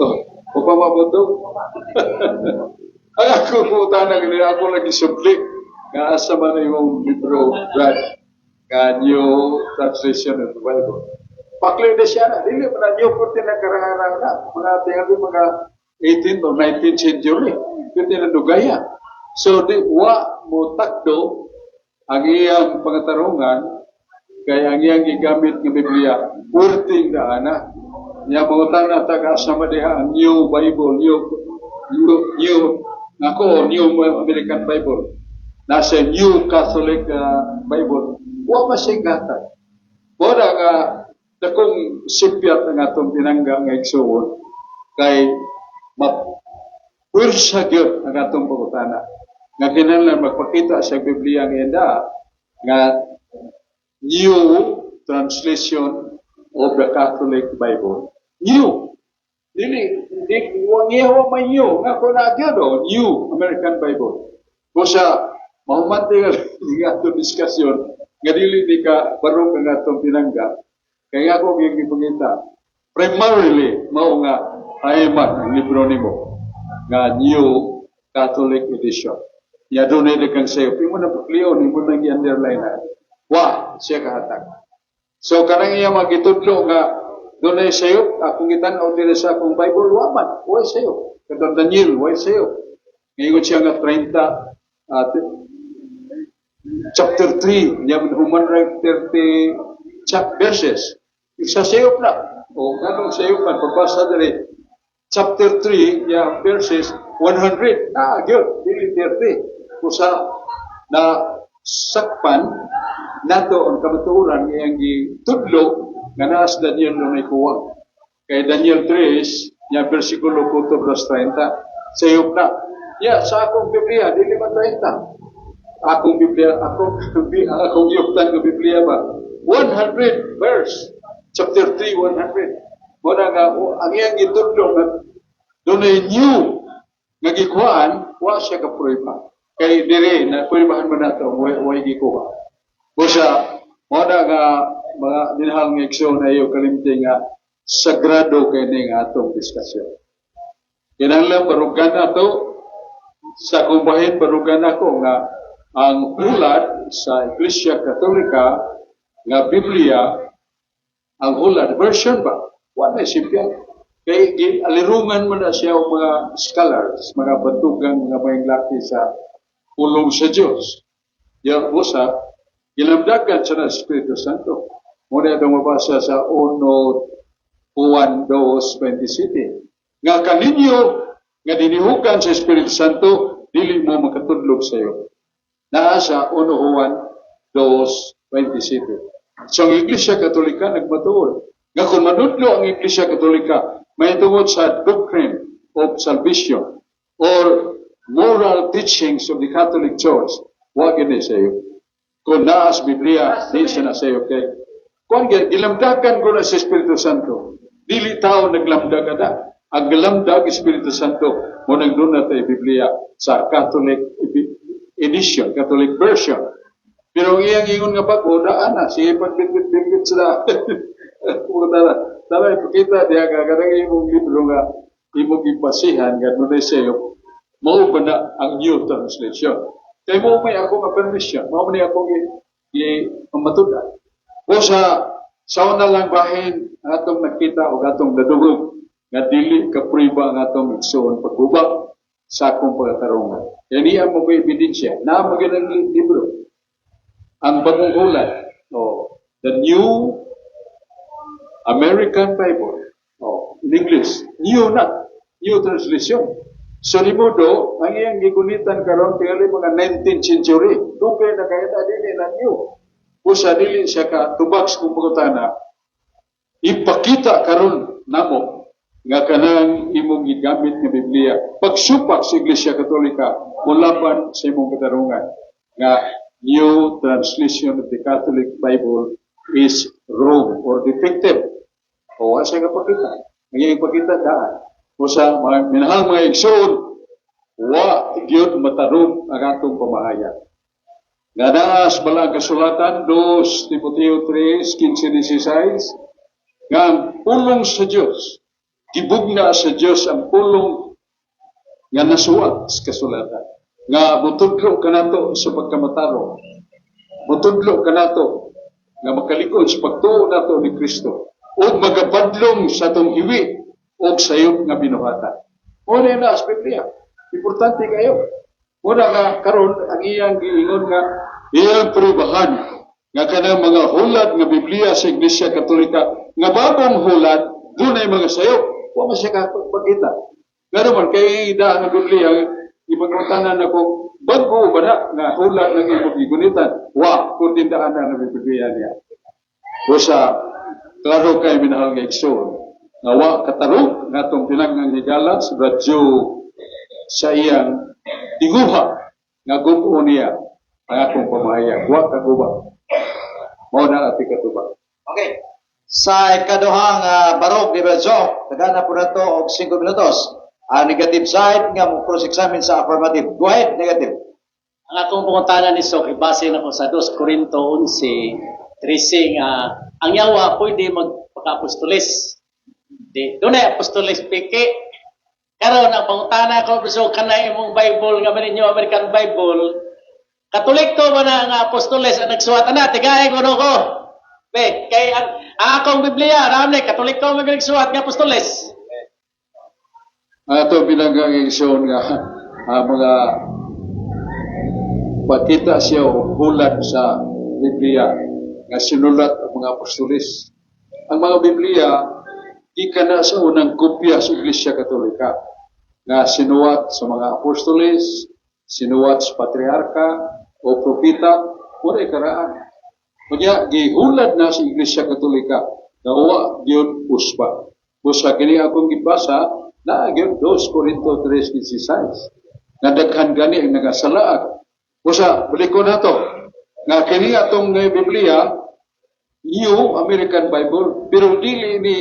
Oh, upa mabundok. Ang ako pangutana kanina, ako lagi subli. Nga asa man yung libro, Brad, nga New Translation of the Bible. Pakli na siya na. Dili man na new po tinagkarang na. Mga tingali mga 18th or 19th century. Pwede na dugaya. So, di, wa mo takdo ang iyang pangatarungan kay ang iyang gigamit nga Biblia perting na. Niya mangutana ta ka asa man diha ang New Bible, new new new nako, New American Bible. Nasa New Catholic Bible. Wa man siya gatag. Mora nga dakong sipyat ang atong tinangga nga igsuon kay mapwersa gyud ang atong pangutana. Nga kinahanglan magpakita sa Biblia nga enda nga New Translation of the Catholic Bible. New. Dili, di, wa niya wa may new. Nga ko na gyud, oh, New American Bible. Busa, mahuman nga atong diskusyon, nga dili di ka barog ang atong tinangga. Kaya ako yung gipangita. Primarily, mao nga hayman ang libro nimo nga New Catholic Edition. Ya dunay kang sayo. Imo na paklion, imo na gi-underline na. Wa siya kahatag. So kanang iya magitudlo nga dunay sayo, akong gitan-aw diri sa akong Bible, wa man, wa sayo. Katong Daniel, wa sayo. Ngayon siya nga 30 chapter 3, niya 130 chap verses. Isa sayop na. O ganong sayop man pagbasa diri chapter 3 niya verses 100. Ah, gyud, dili 30. Kusa na sakpan nato ang kamatuoran nga iyang gitudlo nga naa sa Daniel no kuwang. Kay Daniel 3 niya versikulo 4 verse 30. Sayop na. Ya, sa akong Biblia, dili man 30. Akong Biblia, akong yuktan nga Biblia ba? 100 verse. Chapter 3, 100. Muna nga, o, ang iyang gitudlo nga dunay new nga gikuhaan, wa siya ka prueba. Kay dire na pruebahan man nato, wa gikuha. Busa, muna nga mga minahal nga igsoon na iyo kalimti nga sagrado kay ni nga atong diskusyon. Kinahanglan barugan nato sa kumbahin, barugan ako nga ang hulat sa Iglesia Katolika nga Biblia, ang hulat version ba, wala simpya kay alirungan mo na siya og mga scholars, mga batugang mga may laki sa pulong sa Dios ya. Usa gilamdagan siya ng Espiritu Santo. Muna itong mabasa sa 1 Juan 2:27 nga kaninyo nga dinihukan sa Espiritu Santo dili mo makatudlog sa iyo. Naa sa 1 Juan 2:27. So ang Iglesia Katolika nagmatuod nga kung manudlo ang Iglesia Katolika may tungod sa doctrine of salvation or moral teachings of the Catholic Church, wa gini sa iyo. Kung naas Biblia, di siya na sa iyo. Kay kung gilamdakan ko na sa Espiritu Santo, dili tao naglamdag na. Ang gilamdag Espiritu Santo, mo nang doon na tayo Biblia sa Catholic edition, Catholic version. Pero ang iyang ingon nga bag-o, daan na. Sige, pagbitbit-bitbit sila. Tara, tara, ipakita diya ka, kanang imong libro nga, imong gipasihan, nga dunay sayo, mao ba na ang New Translation? Kay mo may ako nga permission, mao man ako gi pamatudan. O sa una lang bahin, ang atong nakita o atong nadungog, nga dili ka prueba ang atong igsoon pagguba sa akong pagkatarungan. Kaya niya mo ko ebidensya, na mo ang libro. Ang bagong hulat, oh, the New American Bible, oh, in English, new na, new translation. So ni modo, ang iyang gigunitan karon tingali mga 19th century, dugay na kaya na dili na new. Usa dili siya ka tubag sa pangutana. Ipakita karon namo nga kanang imong gigamit nga Biblia pagsupak sa Iglesia Katolika, mulaban sa imong katarungan nga New Translation of the Catholic Bible is wrong or defective. O wa siya kapakita. Ang iyang ipakita daan. O sa mga minahal mga igsoon, wa gyud matarong ang atong pamahayag. Nga naa sa balaan kasulatan, 2 Timoteo 3, 15-16, nga ang pulong sa Diyos, gibugna sa Diyos ang pulong nga nasuwat sa kasulatan. Nga mutudlo kanato sa pagkamatarong. Mutudlo kanato nga makalikod sa pagtuo nato ni Kristo ug magapadlong sa atong hiwi ug sayop nga binuhatan. Mao na sa Biblia. Importante kayo. Muna nga karon ang iyang giingon nga iyang prubahan nga kanang mga hulad nga Biblia sa Iglesia Katolika nga bagong hulad dunay mga sayop. Wa man siya kapagkita. Ngano man kay daan ang Biblia, ipangutanan nako, bago ba na nga hulad ng imong gigunitan? Wa kundi daan na ang Biblia niya. O sa klaro kay, minahal nga igsoon, nga wa katarong nga atong pinanggang higala sa radyo sa iyang tinguha nga gubo niya ang akong pamahayag. Wa kaguba. Mao na ati katuba. Okay. Sa ikaduhang barog ni Belzo, tagana po na to og 5 minutos. Ang negative side nga mo cross-examine sa affirmative. Go ahead, negative. Ang akong pangutana ni Sok, ibase na ko sa 2 Corinto 11:13 nga ang yawa pwede magpaka-apostolis. Di, dunay apostolis piki. Karon ang pangutana ko, so kanay imong Bible nga man New American Bible, Katoliko ba na nga apostoles ang nagsuwat ana? Tigaay ko no ko. Be, kay ang akong Biblia, rami Katoliko man nagsuwat nga apostoles. Ang ato pinanggang igsoon nga mga pakita siya og hulat sa Biblia nga sinulat ang mga apostolis. Ang mga Biblia gikan na sa unang kopya sa Iglesia Katolika nga sinuwat sa mga apostoles, sinuwat sa patriarka o propeta, wala karaan. Kanya gihulad na sa Iglesia Katolika nga wa gyud usba. Busa kini akong gibasa na gyud 2 Corinto 3:16 nga daghan gani ang nagasalaag. Busa balik ko nato nga kini atong Biblia, New American Bible, pero dili ni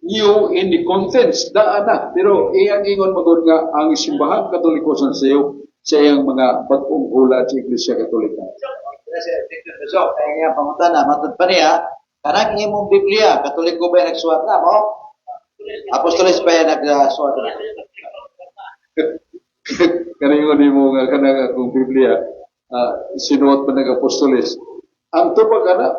new in the contents, daan na, pero iyang ingon magod nga ang Simbahan Katoliko sa sayo sa iyang mga bag-ong hulad sa Iglesia Katolika. Belzo, kaya nga pangutana, matod pa niya, kanang imong Biblia, Katoliko ba yung nagsuwat na mo? Apostoles ba yung nagsuwat na? Kaningon nimo nga kanang akong Biblia sinuwat pa ng apostoles. Ang tubag ana,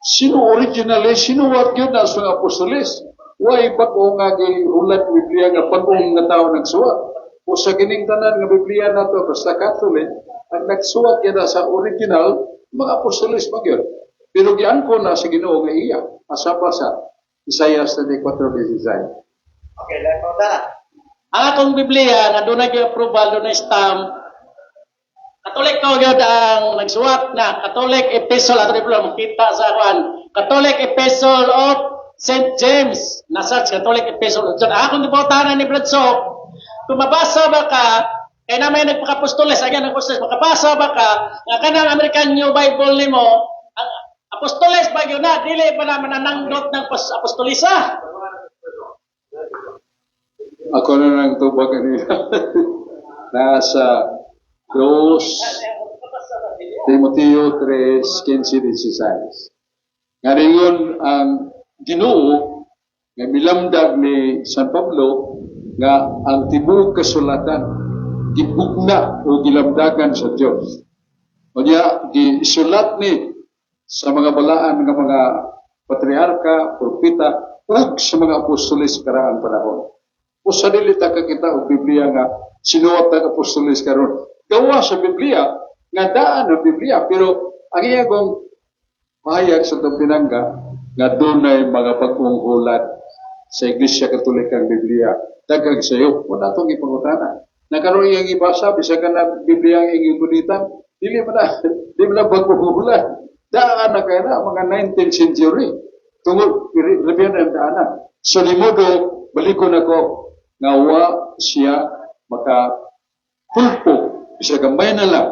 sino originally sinuwat gyud na sa mga apostoles. Way bag-o nga gihulat Biblia nga bag-ong nga tao nagsuwat. O sa kining tanan nga Biblia nato basta Catholic, ang nagsuwat gyud na sa original mga apostoles man gyud. Pero giangkon na sa Ginoo nga iya asa pa sa Isaiah 34:16. Okay, lain pangutana. Ang akong Biblia nga dunay gyud approval, dunay stamp. Katoliko gyud ang nagsuwat na Catholic Epistle ato ni makita sa kuan. Catholic Epistle of St. James. Nasa Catholic Epistle of John. Ang akong gipangutana ni Brad Sok, kung mabasa ba ka kay na may nagpakapostoles, again apostoles, makabasa ba ka nga kanang American New Bible nimo ang apostoles ba gyud na, dili pa na manananggot ng apostolisa? Ako na lang tubag kanina. Nasa 2 Timoteo 3, 15, 16. Nga ringon ang Ginoo nga milamdag ni San Pablo nga ang tibuok kasulatan gibugna o gilamdagan sa Dios. Unya gisulat ni sa mga balaan nga mga patriarka, propeta ug sa mga apostoles karaang panahon. O sa dili ta kakita og Biblia nga sinuwat ng apostoles karon. Gawa sa Biblia nga daan ang Biblia, pero ang iya kong pahayag sa itong pinangga nga dunay mga bag-ong hulat sa Iglesia Katolika ang Biblia. Daghang sayo, wala itong ipangutana. Na karon iyang ibasa, bisag ka na Biblia ang iyang gunitan, dili man na, di man na bagong hulat. Daan na kaya na, mga 19th century. Tungod labihan ang daanan. So ni modo balikon ako nga wa siya maka pulpo bisa gamay na lang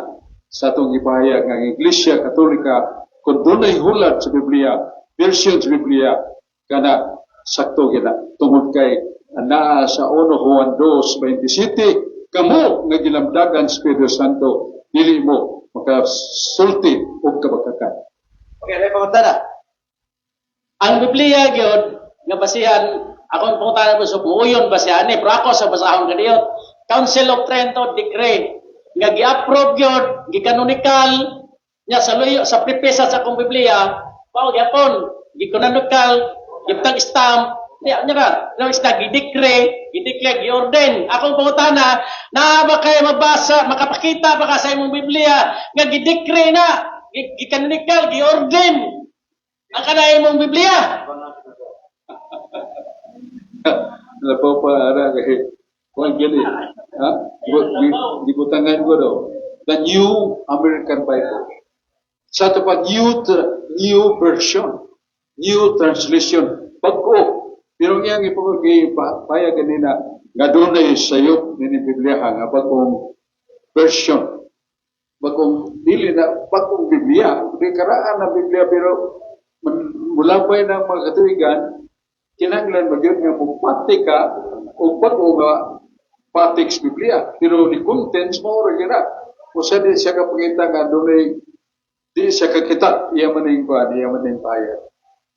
sa atong gipahayag nga ang Iglesia Katolika, kung dunay hulat sa Biblia, version sa Biblia, kana sakto gina tungod kay anaa sa 1 Juan 2:27, kamo nga gilamdagan sa Espiritu Santo, dili mo makasulti og kabakakan. Okay, may pangutana. Ang Biblia gyud nga basihan, akong pangutana mo sa muuyon ba siya ani, pero ako sa basahon kadiyot, Council of Trento decree nga gi-approve gyud, gi-canonical nya sa luyo sa preface sa akong Biblia, mao gyapon gi-canonical, gibutang stamp niya niya ka no isda gi-decree, gi-declare, gi-ordain. Akong pangutana, naa ba kay mabasa, makapakita ba ka sa imong Biblia nga gi-decree na, gi-canonical, gi-ordain ang kanay imong Biblia? Labaw pa ara kay kuan gani. Ha? Gibutangan ko daw. The New American Bible. Sa ato pa new version, new translation. Bag-o. Pero nga ang ipapayag ganina nga dunay sayop ni Biblia nga bag-ong version. Bagong dili na bagong Biblia, di karaan na Biblia, pero mulabay na mga katuigan, kinahanglan magyud nga mupati ka og bag-o nga patik sa Biblia. Pero ni contents mo ra gina. Usa di siya kapangita nga dunay di siya kakita, iya man ning kuan, iya man ning payag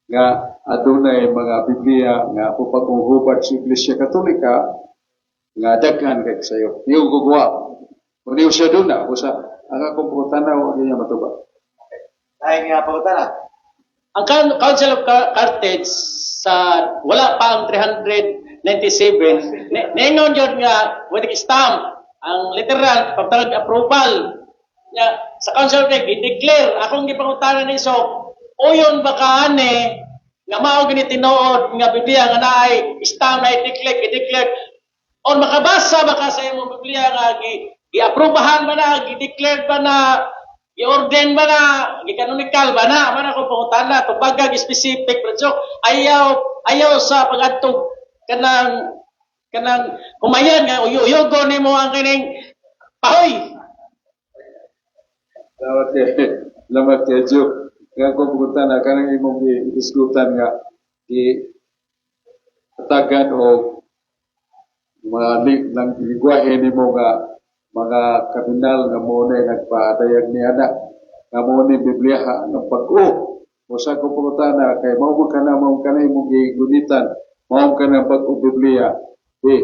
nga adunay mga Biblia nga pupakong hubad sa Iglesia Katolika nga daghan kay sayo. Niyo gugwa. Kung niyo siya doon na, usa ang akong pangutana, wa niya matubag. Ay nga pangutana. Ang Council of Carthage sa wala pa ang 397, ningon yun nga with stamp ang literal pagtawag approval nya sa Council of Carthage, i-declare. Akong gipangutana ni, so uyon ba ka ani nga mao gini tinuod nga Biblia nga naay stamp na i-declare, i-declare, or makabasa ba ka sa imong Biblia nga gi gi-aprobahan ba na, gi-declare ba na, gi-ordain ba na, gi-canonical ba na? Man ako pangutana, tubagag specific, pero ayaw ayaw sa pagadtog kanang kanang humayan nga uyo-uyogo nimo ang kining pahoy. Salamat kay Joe. Nga ko pangutana kanang imong gi-diskutan nga gi atagan o mga lang lingwahe nimo nga mga kardinal nga mo na nagpadayag ni ana nga mo ni Biblia nga bag-o. Usa ko pangutana kay mao man kana, mao kana imong gigunitan, mao kana bag-o Biblia, eh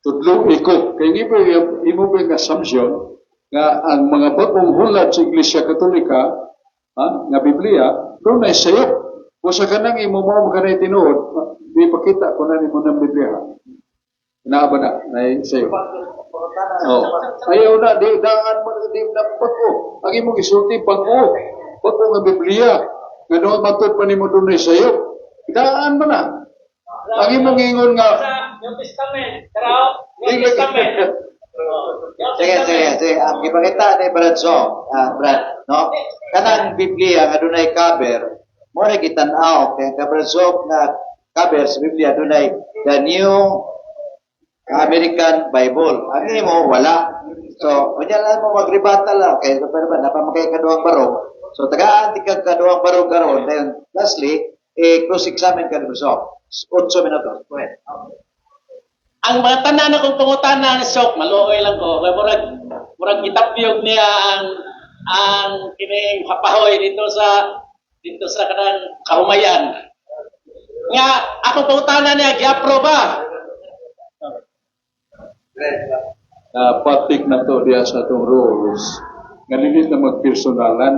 tudlo ko kay imo imo ba nga assumption nga ang mga bag-ong hulat sa Iglesia Katolika, ha, nga Biblia dunay sayop. Usa kanang imo mao kanay tinuod, di pakita ko na nimo ng Biblia. Naa ba na nay sayop? Oh. Ayaw na, di daan mo, di na bag-o. Ang imong isulti, bag-o. Bag-o nga Biblia. Nga doon matod pa nimo dunay sayop. Daan mo na. Ang imong ingon nga, Sa New Testament, pero New Testament. Sige, sige, sige. Ang gipakita ni Brad So, Brad, no? Kanang Biblia nga dunay cover, mo na gitan-aw kay ka Brad So nga cover sa Biblia dunay The New American Bible. Ang imo wala. So, unya lang mo magrebuttal lang kay pero ba napa makay kaduhang barog. So tagaan ti kag kaduhang barog karon. Then lastly, eh cross examine ka ni Brad So. 8 minutos. Go ahead. Ang mga tanan akong pangutana ni Sok, maluoy lang ko. Kay murag murag gitapyog niya ang kining kapahoy dito sa kanang kahumayan. Nga ako pangutana niya, gi-approve ba? Patik na to diya sa atong rules nga dili na magpersonalan.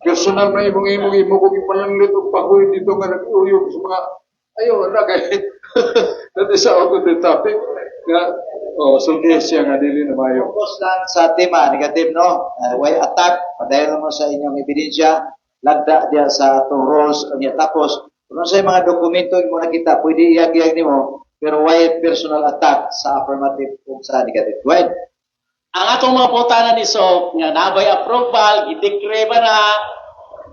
Personal na imong imong imo kung ipalanglit og pahoy dito nga nag-uyog sa mga ayaw na kay that is out of the topic nga, oh, sulti siya nga dili na mayo. Focus lang sa tema, negative, no? Way attack, padayon mo sa inyong ebidensya, lagda diya sa atong rules, unya tapos, kung sa mga dokumento mo nakita, pwede iyag-iyag nimo, pero way personal attack sa affirmative kung sa negative. Go ahead. Ang akong mga pangutana ni Sok nga nabay approval, gi-decree ba na,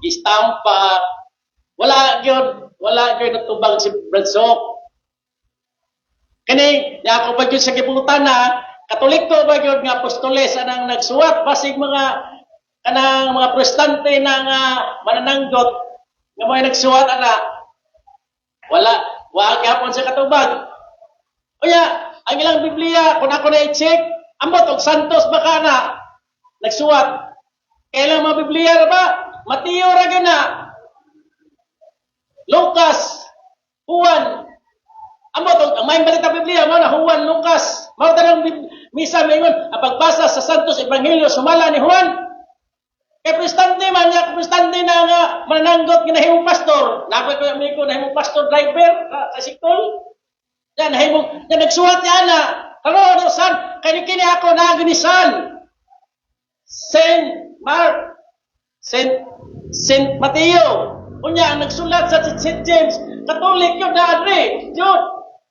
gi-stampa, wala gyud. Wala kay natubag si Brad Sok. Kani, ako ba gyud sa gibutan na, Katoliko ba gyud nga apostoles anang nagsuwat, basig mga kanang mga protestante na nga manananggot nga mga nagsuwat ana. Wala, wa gyapon sa katubag. Unya, ang ilang Biblia, kung ako na i-check, ambot og Santos baka na nagsuwat. Kailang mga Biblia ra ba? Mateo ra gyud na. Lucas, Juan. Ambot og ang may balita Biblia mao na Juan, Lucas. Mao tanang misa maingon ang pagbasa sa Santos Ebanghelyo sumala ni Juan. Kay protestante man niya, protestante na nga mananggot nga nahimong pastor. Nakoy ko amigo nahimong pastor driver sa sikol. Yan nahimong yan nagsuwat niya na. Karon san kay kini ako naagnisan. Saint Mark, Saint Mateo. Unya ang nagsulat sa Saint James, Katolik yun na adre. Jude,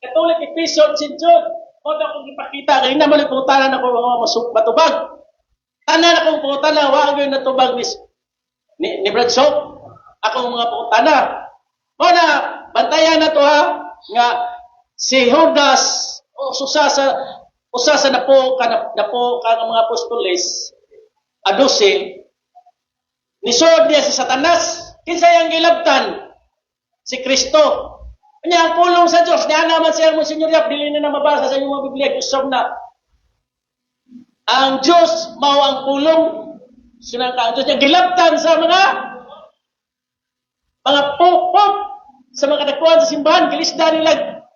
Catholic Epistle Saint Jude. Mo to akong ipakita kay na mo pangutana ako mga matubag. Tanan akong pangutana wa gyud natubag ni Brad Sok. Akong mga pangutana. Mo na bantayan na to ha nga si Judas o usa sa napo ka nga mga apostoles a 12, nisod niya si Satanas. Kinsa yang gilabtan? Si Kristo. Unya ang pulong sa Dios niya naman siya mo Senyor Yap, dili na mabasa sa inyong mga Biblia, usab na. Ang Dios mao ang pulong. Sunang ka ang Dios niya gilabtan sa mga pop sa mga kadakuan sa simbahan, gilisda nila.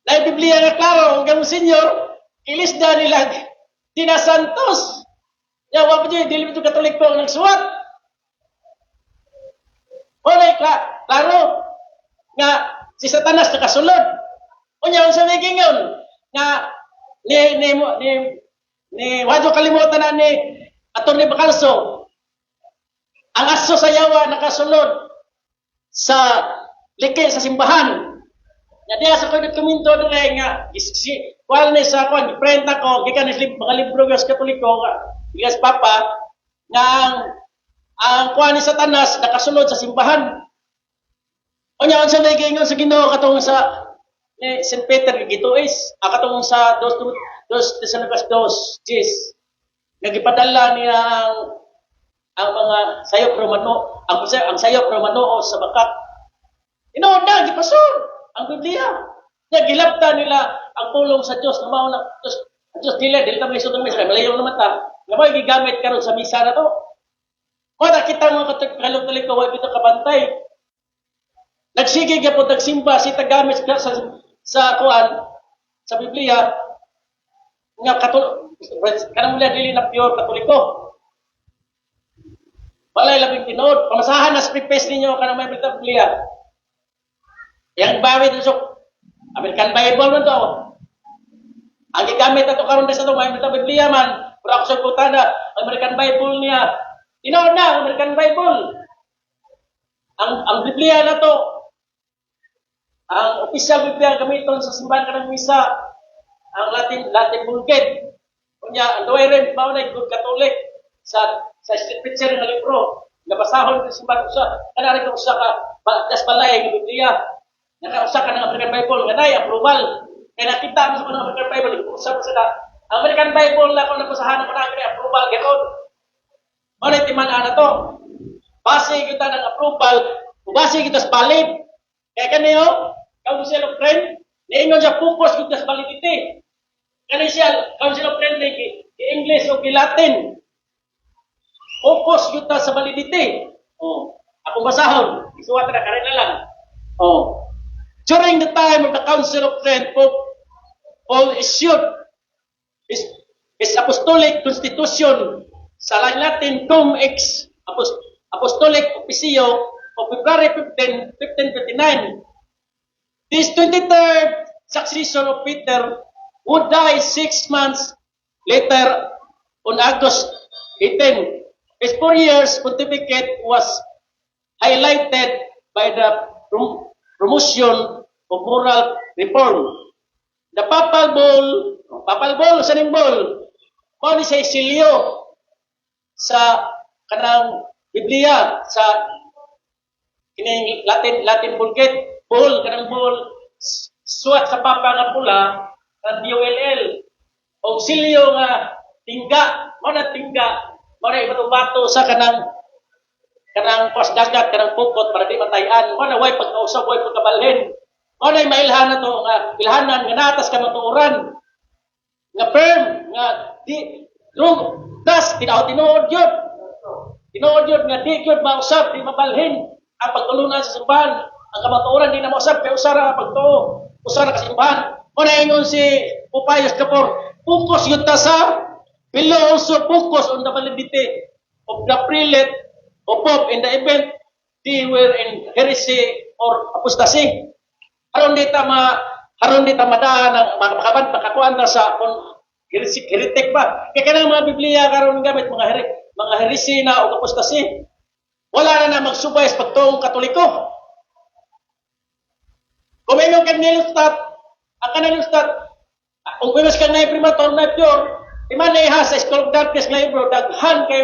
Na Biblia nga klaro, ang ganong senyor, gilisda nila Dinasantos. Ya, wa pa dili dili Katoliko ang nagsuwat. Wala klaro nga si Satanas nakasulod. Unya unsa may gingon nga ni wadyo kalimutan na ni Atty. Bacalso, ang aso sa yawa nakasulod sa liki sa simbahan. Nga diha sa koy dokumento dire nga si kuan ni sa kuan giprint ako gikan ni mga libro sa Katoliko nga gikan sa Papa nga ang kuan ni Satanas nakasulod sa simbahan. Unya unsa may giingon sa Ginoo katong sa ni St. Peter gituis katong sa 2 2 Thessalonicenses 2 Jis nga gipadala niya ang mga sayop Romano, ang sayop Romano sa bakat. Tinuod na gipasur ang Biblia. Nya gilabtan nila ang pulong sa Dios nga mao na Dios, ang Dios dili dili ta malisod ng misa kay malayo naman ta. Nga mao gigamit karon sa misa na to. Kung kita mga Katoliko wa bitaw kabantay. Nagsige gyapon nagsimba si tagamit sa kuan sa Biblia nga Katoliko kanang mula dili na pure Katoliko. Walay labing tinuod. Pamasahan na sa preface ninyo kanang may Biblia. Yang bawi dito American Bible man to. Ang gigamit ato karon sa to may Biblia man. Pero ako sa putana, American Bible niya. Tinuod na American Bible. Ang Biblia na to, ang official Biblia gamiton sa simbahan kanang misa, ang Latin Latin Vulgate. Unya ang Douay Rheims mao na good Catholic sa scripture nga libro. Nabasahon sa simbahan usa kana rin usa ka das balay nga Biblia. Naka usa ka ng American Bible nga nay approval. Kay nakita mo sa mga American Bible, usa pa sa ka. Ang American Bible na kung nabasahan mo na kay approval gyud. Mao na timan-an na to. Base kita ng approval, base kita sa valid. Kaya kaniyo, Council of Trent, niingon siya focus kita sa validity. Kani siya, Council of Trent, ni English o Latin. Focus kita sa validity. Oh, akong basahon, isuwat na karin na lang. Oh. During the time of the Council of Trent, Pope Paul issued his apostolic constitution sa Latin Cum ex Apostolic Officio of February 15, 1529. This 23rd successor of Peter would die 6 months later on August 18. His 4 years pontificate was highlighted by the promotion of moral reform. The papal bull sa ning bull, mao ni siya silyo sa kanang Biblia sa Kining Latin Latin Vulgate, bull, kanang bull, suwat sa papa nga pula, nga BULL. O silyo nga tingga, mao na tingga, mao na ibato-bato sa kanang kanang kos dagat, kanang pukot para di matayan. Mao na way pagkausap, way pagkabalhin. Mao na mailhan na to nga ilhanan nga natas ka matuoran. Nga firm nga di true tas tinaw tinuod gyud. Tinuod gyud nga di gyud mausab, di mabalhin ang pagtulunan sa simbahan. Ang kamatuoran di na mausab kay usa ra ang pagtuo, usa ra ka simbahan. Mao na ingon si Pope Pius IV, focus gyud ta sa below, also focus on the validity of the prelate o pope in the event they were in heresy or apostasy. Aron di ta madaan ang makaban makakuan ta sa kung heresy, heretic ba. Kay kanang mga Biblia karon gamit mga heresy na o apostasy. Wala na na magsubay sa pagtuong Katoliko. Kung may kang Nilstat, ang kanang Nilstat, kung may kang na primator na pure, iman na sa School of Darkness nga libro, daghan kay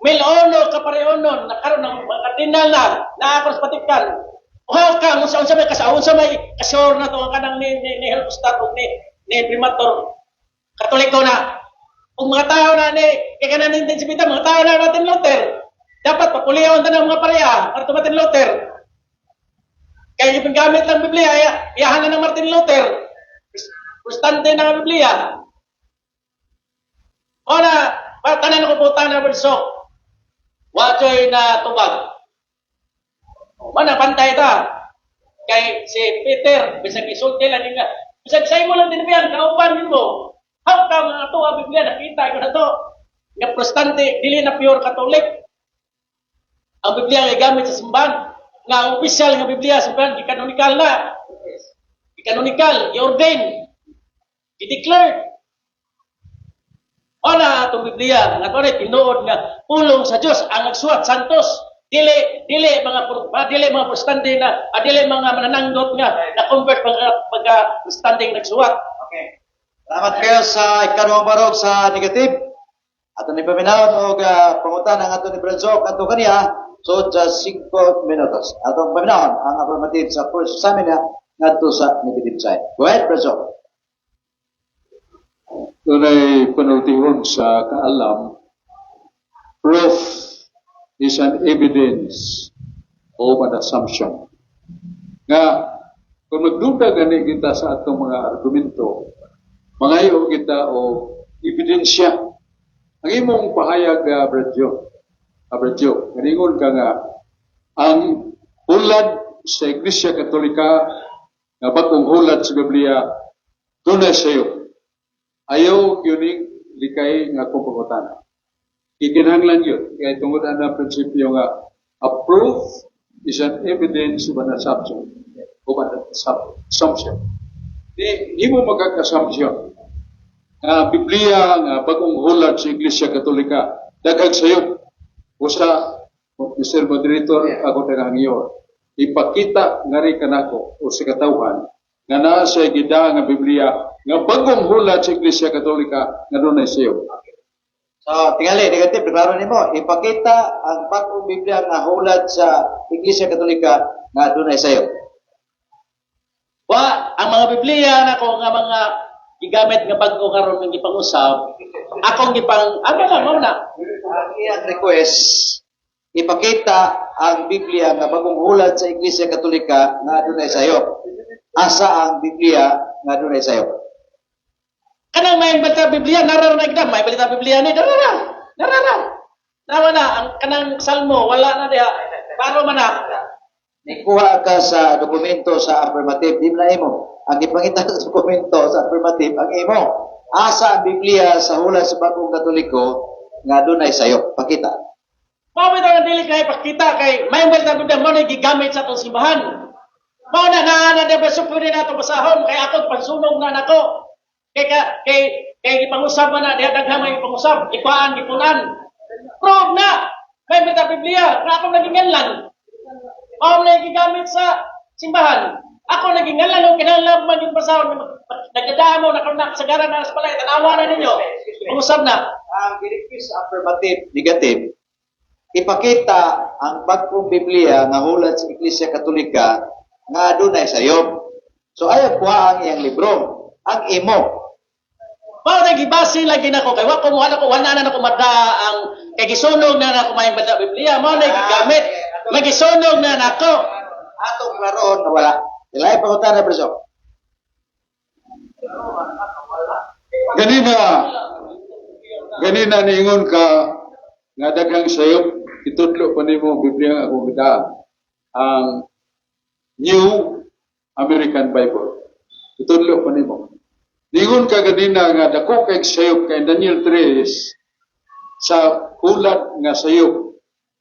milono kapareonon, na karon ng mga kardinal na, na ako sa Vatican. Uhaw ka, unsa unsa may kasaon sa may kasure na to ang kanang ni Helmstadt ug ni primator Katoliko na. Kung mga tao na ni kay kanang intensivita, mga tao na Martin Luther, dapat papulion ta ng mga pareha para to Martin Luther. Kaya yung gamit ng Biblia, iyahan na ng Martin Luther. Protestante na ang Biblia. O na, tanan ko po na berso. Wa na tubag. O, mana pantay ta. Kay si Peter, bisag isulti lang nga. Bisag sa imo lang din yan, kauban mo. How come nga to ang Biblia nakita ko na to? Nga Protestante, dili na pure Catholic. Ang Biblia nga gamit sa simbahan, nga ang opisyal nga Biblia sa simbahan, gikanonikal na. Gikanonikal, gi-ordain, gi-declared. Wala atong Biblia nga to tinuod nga pulong sa Dios ang nagsuwat santos, dili dili mga dili mga Protestante na dili mga manananggot nga na convert pagka pagka Protestante nga nagsuwat. Okay. Salamat kayo sa ikaduhang barog sa negative. Ato ni paminawon og pangutan ang ato ni Brenzok ato kaniya so sa 5 minutos. Atong paminawon ang affirmative sa first examiner ngadto sa negative side. Go ahead, Brenzok. Dunay panultihon sa kaalam, proof is an evidence of an assumption. Nga, kung magduda gani kita sa atong mga argumento, mangayo kita og ebidensya. Ang imong pahayag, Bradyo, ganingon ka nga, ang hulad sa Iglesia Katolika, nga bagong hulad sa Biblia, dunay sayo. Ayaw yuning likay nga akong pangutana. Ikinahanglan yun. Kaya tungod ang prinsipyo nga a proof is an evidence of an assumption. Of an assumption. Di mo magkaka-assumption nga ang Biblia nga bagong hulad sa Iglesia Katolika daghang sayop. Usa, Mr. Moderator, ako tagahangyo. Ipakita ngari kanako o sa katawhan nga naa sa gida nga Biblia nga bagong hulad sa Iglesia Katolika nga dunay sayop. So, tingali, negative, klaro nimo. Ipakita ang bagong Biblia nga hulad sa Iglesia Katolika nga dunay sayo. Wa ang mga Biblia nako nga mga gigamit nga bag-o karon nga gipangusab, akong gipang aga lang mao na. Ang iyang request, ipakita ang Biblia nga bagong hulad sa Iglesia Katolika nga dunay sayo. Asa ang Biblia nga dunay sayo? Kanang may balita Biblia narara na gid, may balita Biblia ni narara. Narara. Nawa na ang kanang Salmo wala na diha. Klaro man na. Nikuha ka sa dokumento sa affirmative, di na imo. Ang ipangita sa dokumento sa affirmative, ang imo. Asa ang Biblia sa hulad sa bagong Katoliko nga dunay sayo. Pakita. Mao bitaw nga dili kay pakita kay may balita Biblia mo na gigamit sa atong simbahan. Mao na naa na diha so pwede na ato basahon kay ako pansunog na nako. Kay ka, kay kay gipangusab man na diha, daghan may gipangusab, ikuan gipunan. Prove na may balita Biblia nga ako naging nganlan. Mao na gigamit sa simbahan. Ako naging nganlan og kinahanglan man yung basahon. Nagdadamo na karon na kasagaran na sa balay, tanawa na ninyo. Pangusab na. Ang girequest sa affirmative, negative, Ipakita ang bagong Biblia nga hulat sa Iglesia Katolika nga adunay sayop. So ayaw kuha ang iyang libro, ang imo. Mao na gibase lagi nako kay wa ko mo ko wala na nako mada ang kay gisunog na nako may bata Biblia, mao na gigamit. Magisunog na nako. Atong klaroon na wala. Ilay pangutana, Bro. Ganina, ganina niingon ka nga daghang sayop, itudlo pa nimo Biblia nga akong gidaan. Ang New American Bible. Itudlo pa nimo. Niingon ka ganina nga dako kay sayop kay Daniel 3 sa hulat nga sayop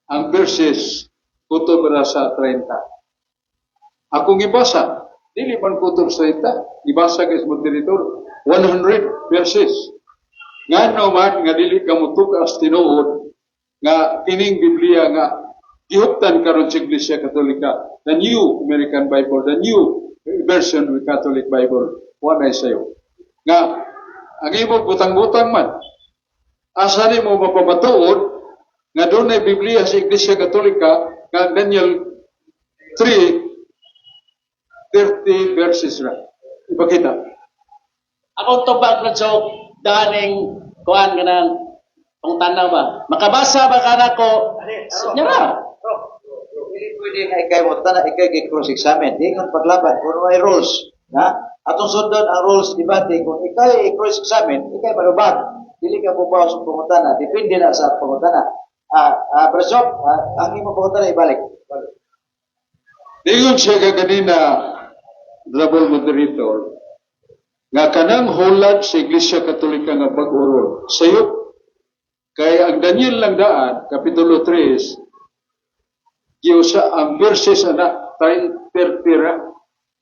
ang verses kutob ra sa 30. Akong gibasa, dili man kutob sa 30, gibasa kay sa moderator 100 verses. Ngano man nga dili ka motukas tinuod nga kining Biblia nga gihuptan karon sa Iglesia Katolika, the New American Bible, the new version of the Catholic Bible, wa sayop. Nga ang imo butang-butang man, asa nimo mapamatuod nga dunay Biblia sa Iglesia Katolika nga ang Daniel 3 30 verses ra? Ipakita. Akong tubag, Bro, daning kuan kanang pangtanaw ba. Makabasa ba ka nako? Nya. Dili pwede nga ikay mo tana ikay gi cross examine. Di kang paglaban kung may rules, na? Atong sundon ang rules debate. Kung ikay i-cross examine, ikay malubag. Dili ka bubaw sa pangutana, depende na sa pangutana. Bro Sok, ang imong pangutana ibalik. Balik. Ningon siya ka ganina, Honorable Moderator, nga kanang hulat sa Iglesia Katolika nga bag-o ron, sayop, kay ang Daniel lang daan, Kapitulo 3, giusa ang verses ana, 30 ra.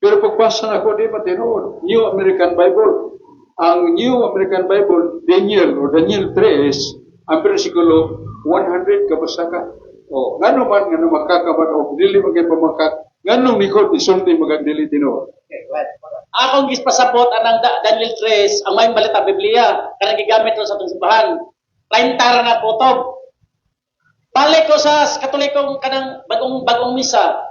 Pero pagpasa na ko, di ba tinuod? New American Bible. Ang New American Bible, Daniel o Daniel 3, ang versikulo 100 kabasa ka. O, ngano man ngano makakabat o dili man kay pamakak, nganong nikod isulti magag dili tinuod? Okay, go ahead. Akong gispasabot anang Daniel 3, ang may balita Biblia kanang gigamit ron sa atong simbahan. 30 ra na kutob. Balik ko sa Katolikong kanang bagong bagong misa.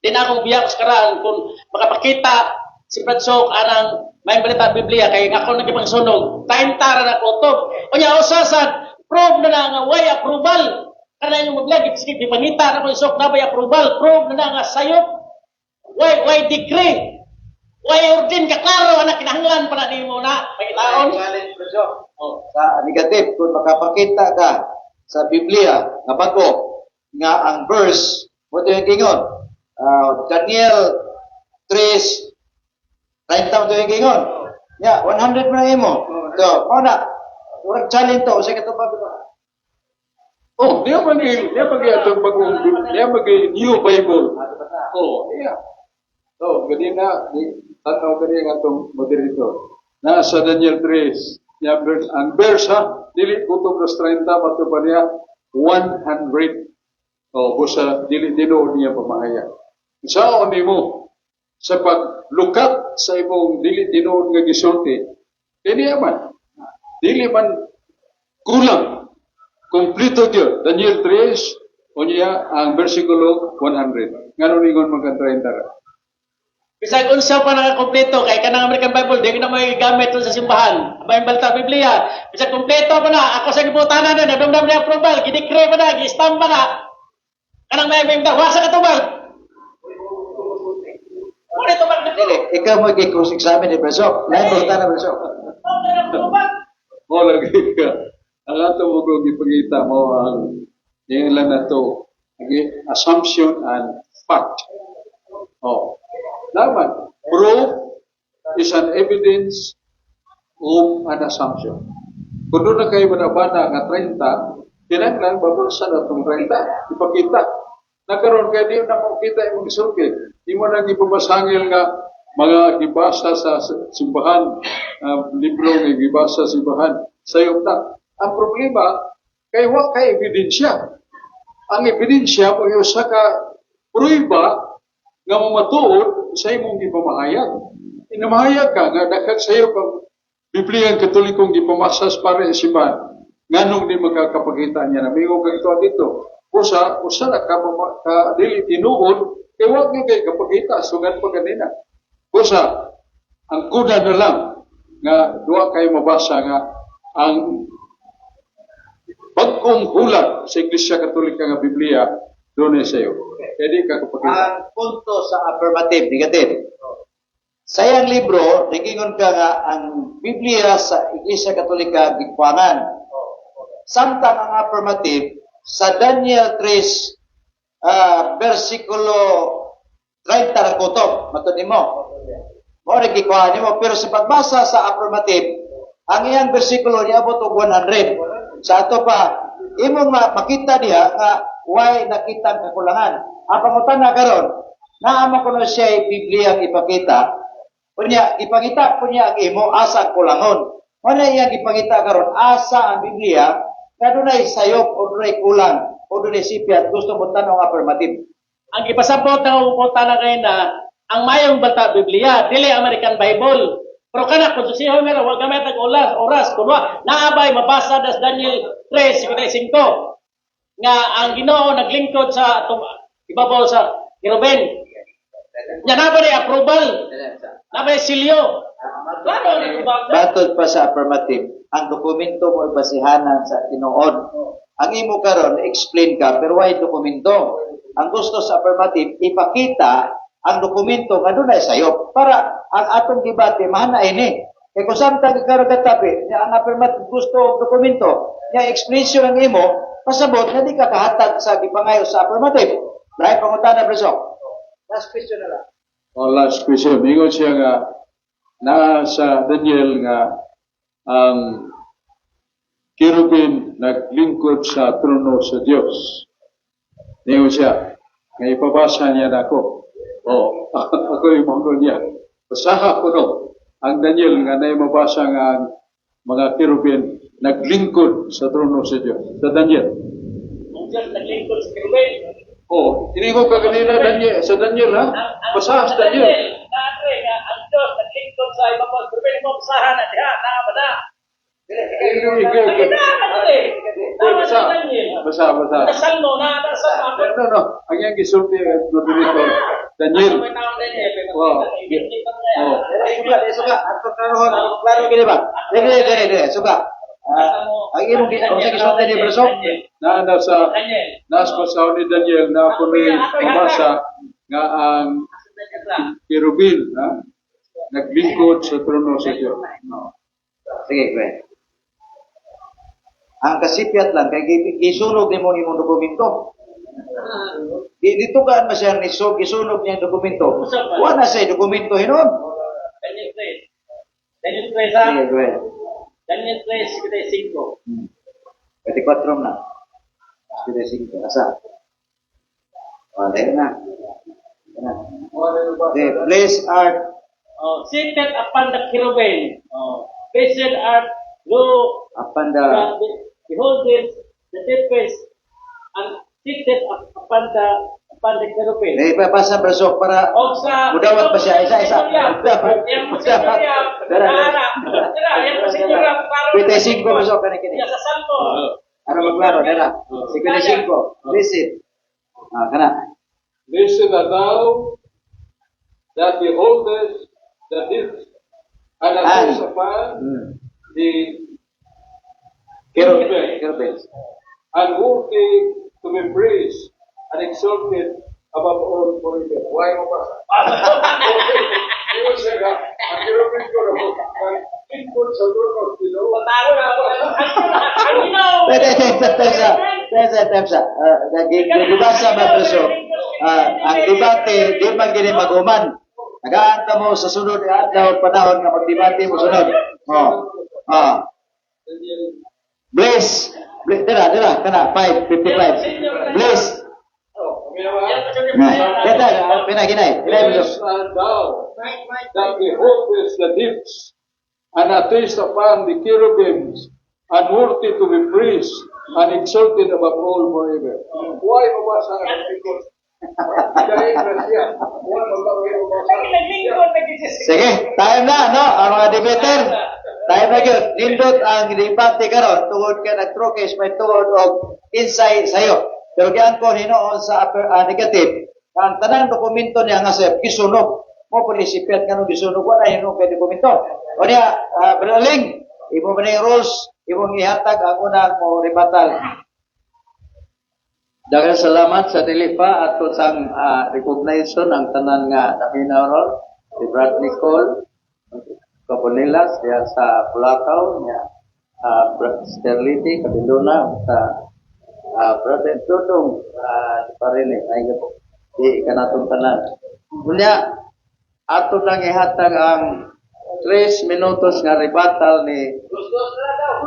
Di na akong biyak sa karaan kung makapakita si Brad Sok anang may balita Biblia kay ako nagipang sunog. 30 ra na kutob. Unya usa sad prove na na nga way approval. Kana yung Biblia sige gipangita na ko sok na bay approval, prove na na nga sayop. Way decree. Way ordain ka klaro na kinahanglan pa na nimo na pangitaon. Challenge, Bro Sok. Oh. Sa negative, kung makapakita ka sa Biblia nga bago nga ang verse mo yung gingon. Daniel 3 30 mo yung gingon. Ya, 100 mo na imo. So, mao na. Murag challenge to, usa ka tubag ba? Oh, diya man ni, diya man atong bagong, diya man New Bible. Oh, iya. So, ganina, di, tanaw gani ang atong moderator. Nasa Daniel 3, niya verse, ang verse ha, dili kutob ras 30, mato pa niya, 100. Oh, busa, dili tinuod niya pamahayag. Saon nimo sa paglukat sa imong dili tinuod nga gisulti, dili man, dili man kulang. Kompleto gyud. Daniel 3, unya ang versikulo 100. Ngano ningon magka 30 ra? Bisag unsa pa nakakompleto kay kanang American Bible di na mo gamit sa simbahan. Abay balta Biblia. Bisag kompleto pa na ako sa gibutanan na nadumdum ni approval, gidecree pa na, gi-stamp pa na. Kanang may wa sa katubag. Mo ni tubag na. Dili, ikaw mo gi-cross examine ni Bro Sok. Lain pangutana, Bro Sok. Mo lagi ka. Ang ato mo ko gipangita mo ang ilan na to. Okay? Assumption and fact. Oh. Laman, proof is an evidence of an assumption. Kung doon na kayo manabana nga 30, kinahanglan babasa na itong 30, ipakita. Nakaroon kayo, di na makita imong gisulti. Di mo nang ipabasangil nga mga gibasa sa simbahan, libro nga gibasa sa simbahan, sayop na. Ang problema, kay wa kay ebidensya. Ang ebidensya mo usa ka prueba nga mamatuod sa imong gipamahayag. Inamahayag ka nga daghang sayop ang Biblia ang Katolikong gipamasas para sa simbahan. Nganong di makakapakita niya na mingo kag ito dito. Usa, usa na ka dili tinuod kay wa gyud kay kapakita sugad pa ganina. Usa, ang kuda na lang nga duwa kay mabasa nga ang bag-ong hulat sa Iglesia Katolika nga Biblia doon sa iyo. Kaya di ka kapakita. Ang punto sa affirmative, negative. Sa iyang libro, nagingon ka nga ang Biblia sa Iglesia Katolika gikuangan. Samtang ang affirmative sa Daniel 3 versikulo 30 ang kutob, matud nimo. Mao ra gikuha nimo, pero sa pagbasa sa affirmative, ang iyang bersikulo niabot og 100. Sa ato pa imong makita diha nga why nakita ang kakulangan. Ang pangutana karon, naa man kuno siya Biblia ang ipakita. Unya ipangita kunya ang imo asa ang kulangon. Mao na iyang ipangita karon asa ang Biblia nga dunay sayop o dunay kulang o dunay sipyat, gusto mo tanong affirmative. Ang ipasabot ng pangutana kay na ang mayong bata Biblia, dili American Bible. Pero kana kung susiho meron, wag gamit ang oras, oras kunwa naabay mabasa das Daniel 3:55 nga ang Ginoo naglingkod sa ibabaw sa kerubin. Nya na ba ni approval? Na ba silyo? Klaro ang approval. Batod pa sa affirmative, ang dokumento mo basihanan sa tinuod. Ang imo karon explain ka pero why dokumento? Ang gusto sa affirmative, ipakita ang dokumento nga dunay sayop para ang atong debate mahanay ni. Kay kung samtang karon katapi, nya ang affirmative gusto og dokumento, nya explanation ang imo, pasabot nga di ka kahatag sa gipangayo sa affirmative. Lahi pangutana, preso. Last question na lang. Oh, last question. Ingon siya nga naa sa Daniel nga ang kerubin naglingkod sa trono sa Dios. Ingon siya, nga ipabasa niya nako. Oh, ako yung mga niya. Basaha ko no, ang Daniel nga na mabasa nga ang mga kerubin naglingkod sa trono sa Dios. Sa Daniel. Ang Diyos naglingkod sa kerubin. Oh, ini ko kaganina Daniel, sa Daniel ha. Basaha sa Daniel. Naatre nga ang Diyos naglingkod sa ibabaw sa kerubin mo basahan na diha naa ba na? Ikaw, Naa ba na eh? Naa ba Basa, sa Daniel? basa, basa. Sa Salmo na na sa No, no, no. Ang iyang gisulti moderator, Daniel. Oh. Oh. Dili, suka, dili, suka. Ato klaro, klaro gini ba? Dili, dili, dili, dili, suka. Ah, ang imong ang sa gisulti ni Preso, Na nasa Daniel. nas basaw ni Daniel na ako ni mabasa nga ang kerubin ha naglingkod sa trono sa Dios. No. Sige, go ahead. Ang kasipyat lang kay gisunog nimo ang imong dokumento. Di dito ka man siya nisog gisunog niya ang dokumento. Wa na siya dokumento hinon. Daniel 3. Daniel 3 ha? Sige, go ahead. Daniel 3, 5. 24 na. 25. Asa? Wala na. Na. Okay, blessed art Oh, seated upon the cherubim. Oh, blessed art lo upon the behold this the deepest and seated upon the cherubim. Eh, ipapasa Preso para Og sa Mudawat pa siya, isa, isa. Yang Monsignor Yap, Dara, dara. dara. Dara, yang Monsignor Yap, klaro. 55 Preso kani kini. Ya, sa Salmo. Ano maglaro, dara. 55. Listen. Ah, kana. Blessed art thou that beholdest the deep and And- upon the Kerubin. Kerubin. And worthy to be praised and exalted above all forever. Why mo ba? Ingon siya nga, ang kerubin ko na lingkod sa trono sa Ginoo. Pataro na ako. Ang Ginoo. Teka, teka, teka. Teka, teka. Ah, gibasa ba, Preso? Ah, ang debate, di man gini mag-uman. Nagaan ka mo sa sunod nga adlaw panahon nga magdebate mo sunod. Oh. Ah. Bless. Bless. Dira, dira, kana 555. Bless. Na. Teka, pina ginay. Ginay, Preso. Blessed art thou that beholdest the deeps and attest upon the cherubims and worthy to be praised and exalted above all forever. Why mabasa ang lingkod? Dahil na siya. Why mabasa? Naglingkod nag-exist. Sige, time na, no? Ang mga debater. Time na gyud. Nindot ang debate karon tungod kay nagtrokes may tungod og insay sayo. Pero giangkon hinuon sa negative, ang tanang dokumento niya nga sayop gisunog. Mao po ni si Piat nganong gisunog, wala hinuon kay dokumento. O niya, Brother Ling, imo man yung rules, imong ihatag ang unang mo rebuttal. Daghang salamat sa dili pa ato sang recognition ang tanan nga naminaw ron, si Brad Nicole Cabonilas diya sa Pulakaw niya, Brad Sterliti Kabiluna sa Brother Dodong Parini ay di kanatong tanan. Unya ato nang ihatag ang 3 minutos nga rebuttal ni.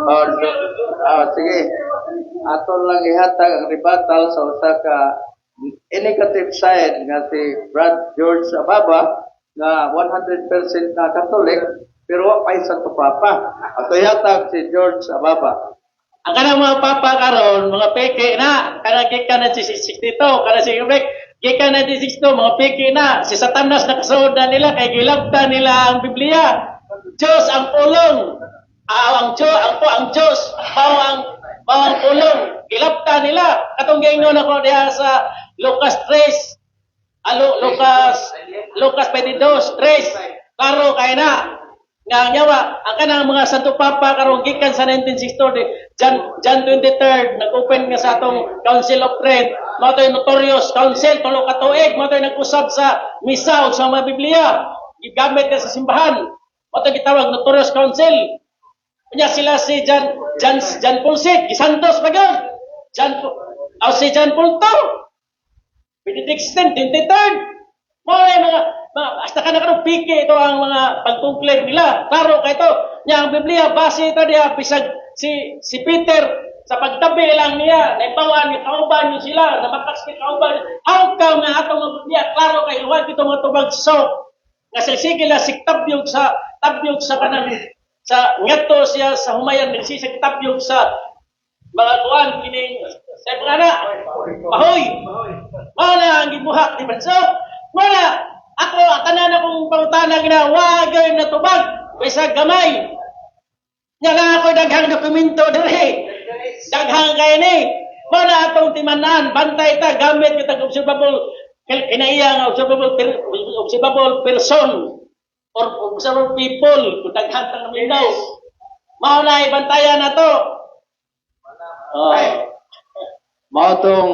Oh, sige. Ato lang ihatag ang rebuttal sa usa ka negative side nga si Brad George Ababa nga 100% na Catholic pero wa pa'y Santo Papa. Ato ihatag si George Ababa. Ang kanang mga papa karon, mga peke na, kanang gikan na si 62, kanang si gikan na si 62, mga peke na, si Satanas nakasuod na nila kay gilabta nila ang Biblia. Diyos ang pulong. Ah, ang Diyos, ang po ang Diyos, mao ang pulong. Gilabta nila. Katong giingon ako diha sa Lucas 3, alo Lucas Lucas 22, 3. Klaro kay na. Nga ang yawa, ang kanang mga Santo Papa karon gikan sa 1960, John 23rd, nag-open nga sa atong Council of Trent, mao to'y notorious council, 3 ka tuig, mao to'y nag-usab sa misa o sa mga Biblia, gigamit na sa simbahan. Mao to'y gitawag notorious council. Unya sila si John Paul VI, gisantos pa gyud. Oh, si John Paul II, Benedict XVI, 23rd. Mao na yung mga hasta ka na karon piki ito ang mga pagkunklir nila. Klaro kay ito. Nya ang Biblia base ito diha bisag si Peter sa pagtabi lang niya, naibawan ni kauban niyo sila, namakas ni kauban. How come nga atong mga Biblia klaro kay luwag ito mga tubag so nga sa sige la siktabyog sa tabyog sa kanang sa ngadto siya sa humayan nagsisig tabyog sa mga kuan kining sa mga anak pahoy. Mao na ang gibuhat ni Banso. Mao na ako ang tanan akong pangutana gina wagay na tubag bisag gamay. Nya na ako daghang dokumento diri. Daghang kay ni. Mao na atong timanan, bantay ta gamit kitag observable kinaiya nga observable person or observable people kung daghan tang naminaw. Mao na ibantayan na to. Oh. Mao tong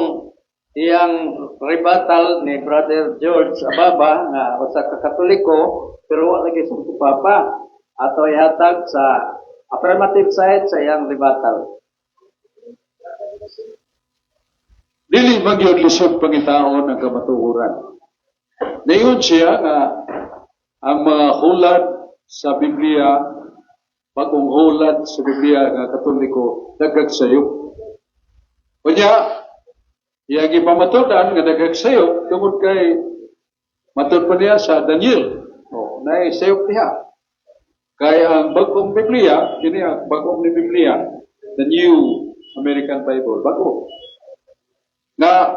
iyang rebuttal ni Brother George Ababa nga usa ka Katoliko pero wa lagi Santo Papa. Ato ihatag sa affirmative side sa iyang rebuttal. Dili magyud lisod pangitaon ang kamatuoran. Niingon siya nga ang mga hulad sa Biblia, bagong hulad sa Biblia nga Katoliko, daghag sayop. Unya, iyang gipamatudan nga daghag sayop tungod kay matud pa niya sa Daniel. Oh, naay sayop diha. Kay ang bagong Biblia, kini ang bagong ni Biblia, the New American Bible, bago. Nga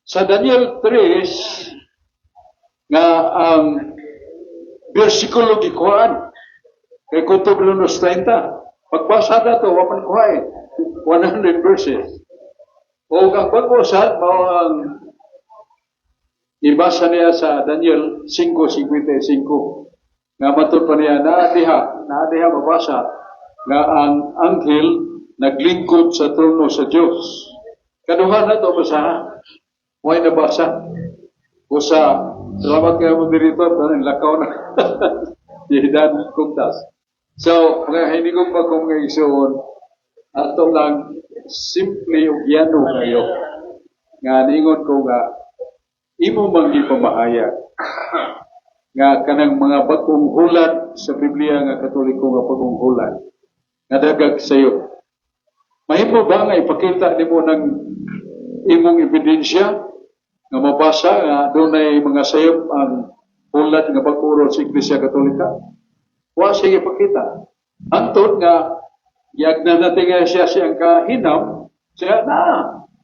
sa Daniel 3 nga ang bersikulo gikuhaan kay kutob lunos 30. Pagbasa na to, wa man kuha eh. 100 verses. O ang bago sad mao ang ibasa niya sa Daniel 5:55 nga matud pa niya na diha mabasa nga ang anghel naglingkod sa trono sa Dios. Kaduha na to basa. Way nabasa. Usa, salamat kayo moderator, tanin lakaw na. Yidan kumtas. So, mga hinigong ba kong mga igsoon, ato lang simple ug yano kayo. Nga ningon ko nga imo mang gipamahayag nga kanang mga bagong hulad sa Biblia nga Katoliko nga bagong hulad nga dagag sayo. Mahimo ba nga ipakita nimo ng imong ebidensya nga mabasa nga dunay mga sayop ang hulad nga bag-uro sa Iglesia Katolika? Wa siya ipakita. Antod nga giagna natin nga siya siyang kahinam, siya na,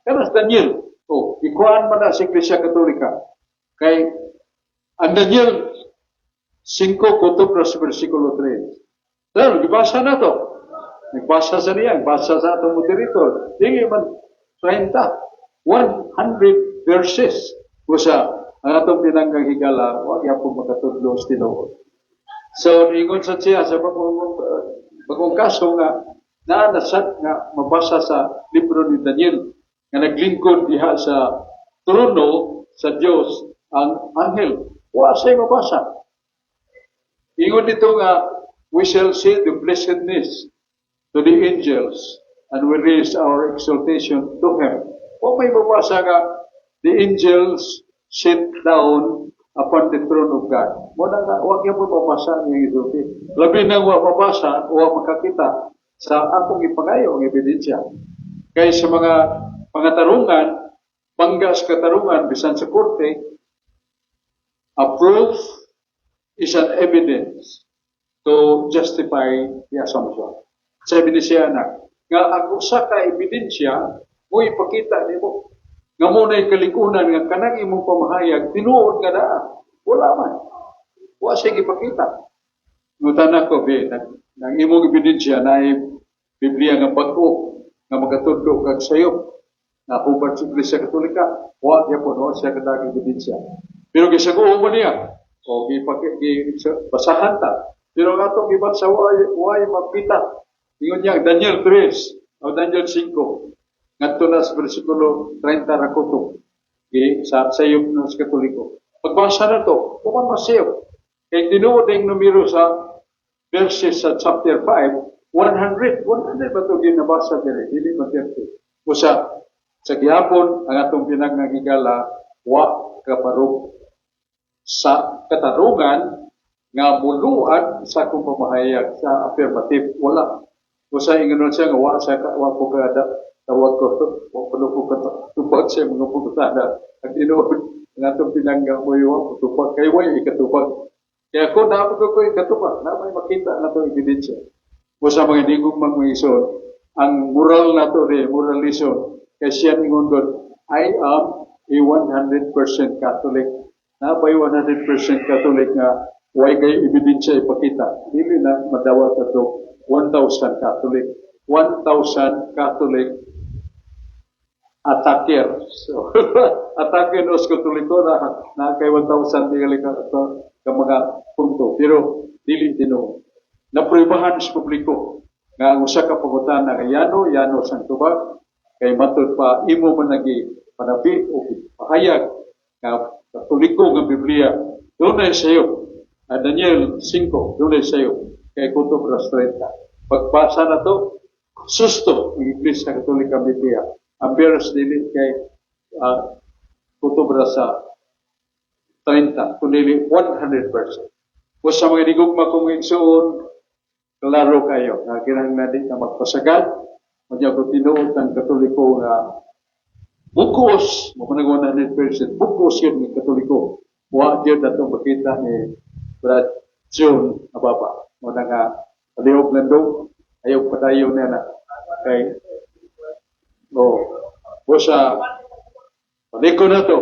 kanas Daniel. Oh, ikuan man na sa Iglesia Katolika. Kay ang Daniel 5 kutob na sa versikulo 3. Pero gibasa na to. Nagbasa sa niya, nagbasa sa atong moderator. Dili man 30. 100 verses. Usa, ang atong pinanggang higala, wa gyapon makatudlo sa tinuod. So, niingon sa siya sa bagong kaso nga naa nasad nga mabasa sa libro ni Daniel nga naglingkod diha sa trono sa Dios ang anghel. Wa siya mabasa. Ingon dito nga, we shall see the blessedness to the angels and we raise our exaltation to him. Wa may mabasa nga the angels sit down upon the throne of God. Mao na nga, wa gyud mo mabasa ang iyang isulti. Labi na wa mabasa, wa makakita sa akong ipangayo ang ebidensya. Kay sa mga pangatarungan, bangga sa katarungan, bisan sa korte, a proof is an evidence to justify the assumption. Sabi ni siya na, nga ang usa ka ebidensya mo ipakita nimo nga mao na'y kalikunan nga kanang imong pamahayag tinuod nga naa. Wala man. Wa siya gipakita. Ngutana ko be, nang imong ebidensya na Biblia nga bag-o nga makatudlo kag sayo na hubad sa Iglesia Katolika, wa gyapon wa siya kadag ebidensya. Pero gisaguo mo niya o gipaki basahan ta. Pero ang atong gibasa way mapita. Ingon niya Daniel 3 o Daniel 5 ngadto na sa bersikulo 30 ra kutob gi sa sayop ng Katoliko. Pagbasa na to, kuman masayop. Kay tinuod ang numero sa verses sa chapter 5, 100. 100 ba ito ginabasa dire? Dili ba 30? Usa, sa gihapon, ang atong pinangangigala, wa kabarog sa katarungan nga muluad sa akong pamahayag sa affirmative. Wala. Usa ingon siya nga wa sa wa ko kada tawag ko wa ko ko katubag sa mga pangutana. Ang tinuod ang atong pinangga mo wa katubag kay way ikatubag. Kaya kung dapat ko ikatubag, na may makita na itong ebidensya. Usa mga hinigugma mga igsoon, ang moral na to rin, moralism, kay siya ningon God, "I am a 100% Catholic." Na ba 100% Catholic nga way kay ebidensya ipakita? Dili na madawat ato 1,000 Catholic. 1,000 Catholic attacker. So, atake nos Katoliko na, na kay 1,000 tingali ka mga punto. Pero dili tinuod. Napruibahan sa publiko nga ang usa ka pangutana nga yano, yano sang tubag kay matud pa imo man nagi panabi o pahayag nga Katoliko nga Biblia dunay sayo. Ah, Daniel 5 dunay sayo kay kutob ras 30. Pagbasa na to, susto ang Iglesia Katolika Biblia. Ang verse dili kay kutob ra sa 30, kundi 100%. O sa mga hinigugma kong igsuon, klaro kayo nga kinahanglan di ka magpasagad. Unya kung tinuod ang Katoliko nga bukos, mo man 100%, bukos yun ng Katoliko. Wa gyud atong makita ni Brad John Ababa. Mao na nga, palihog landong, ayaw padayon na na. Kay, oh, o sa, paliko na to,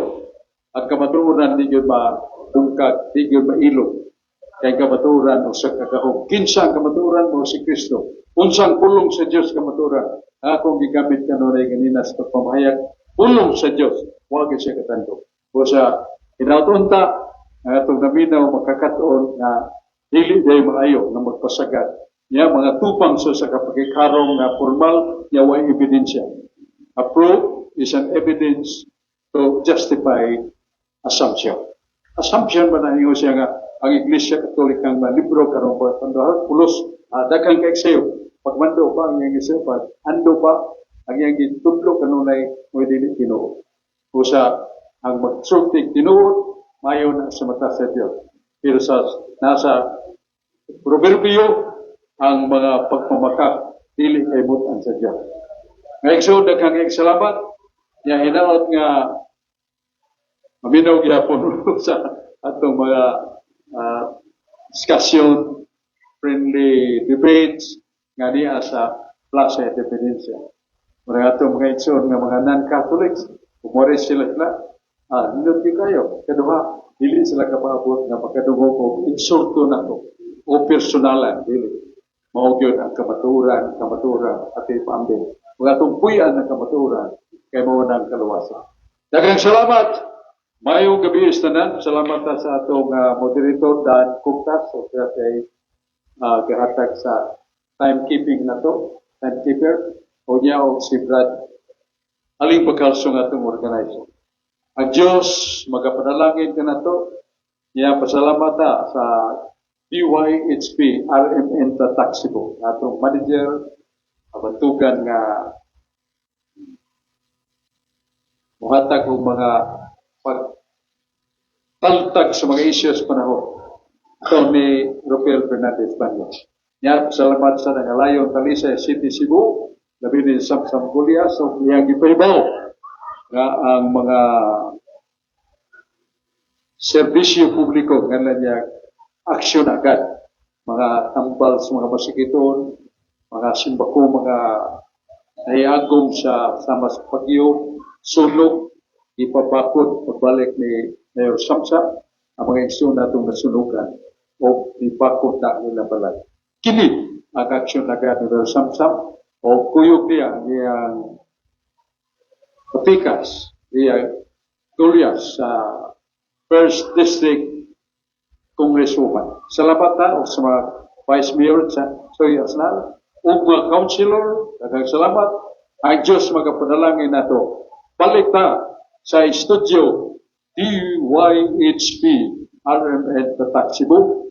ang kamatuoran di gyud madungkag, di gyud mailog. Kay kamatuoran usa ka gahom. Kinsa ang kamatuoran? Mo si Kristo. Unsa ang pulong sa Dios kamatuoran? Akong gigamit kanunay ganina sa pagpamahayag, pulong sa Dios, wa gyud siya katandog. O sa hinaut unta, ang atong naminaw makakatuon nga dili day maayo nga magpasagad. Niya mga tupang so sa kapagkikarong nga formal niya way ebidensya. A proof is an evidence to justify assumption. Assumption ba na ingon siya nga ang Iglesia Katolika nga libro karon pa pandahat pulos daghan kay sayo pagmando pa ang iyang isipan ando pa ang iyang gitudlo kanunay mo dili tinuod. Usa ang magsulti tinuod mayo na sa mata sa Dios. Pero sa nasa proverbio ang mga pagmamakak dili kay butan sa Dios. Nga igsoon, daghang salamat. Nya hinaot nga maminaw gyapon sa atong mga discussion, friendly debates nga niya sa Plaza Independencia. Mga atong mga igsoon nga mga non-Catholics, kumore sila na, nindot gyud kayo. Kaduha, dili sila kapaabot nga makadungog og insulto nako o personalan, dili. Mao gyud ang kamatuoran, kamatuoran at ipaambit. Ug atong puy-an ang kamatuoran kay mao nang kaluwasan. Daghang salamat. Maayong gabi sa tanan. Salamat ta sa atong moderator Dan Kuktas o kay gahatag sa timekeeping na to, timekeeper. O niya og si Brad Aling Pagkalso nga atong organizer. Ang Diyos magapanalangin ka na to. Niya pasalamat ta sa DYHP RMN Tatak Cebu. Atong manager abantugan nga muhatag og mga pagtaltag sa mga issues panahon. Tony Rafael Fernandez Banyo. Niya pasalamat sa nangalayon Talisay City Cebu, labi ni Samsam Golias o iyang gipahibaw nga ang mga serbisyo publiko nga na niya aksyon agad, mga tambal sa mga masikiton, mga simbako, mga nahiagom sa sama sa pagyo, sunog, ipabakod pagbalik ni Mayor Samsam ang mga igsoon natong nasunugan o ipakot na nila balay. Kini ang aksyon agad ni Mayor Samsam o kuyog niya niyang kapikas niya Golias sa First District Congresswoman. Salamat na o sa mga Vice Mayor sa Soy Asnal, ug mga councilor, daghang salamat. Ang Diyos magapanalangin nato. Balik ta sa studio DYHP RMN Tatak Cebu.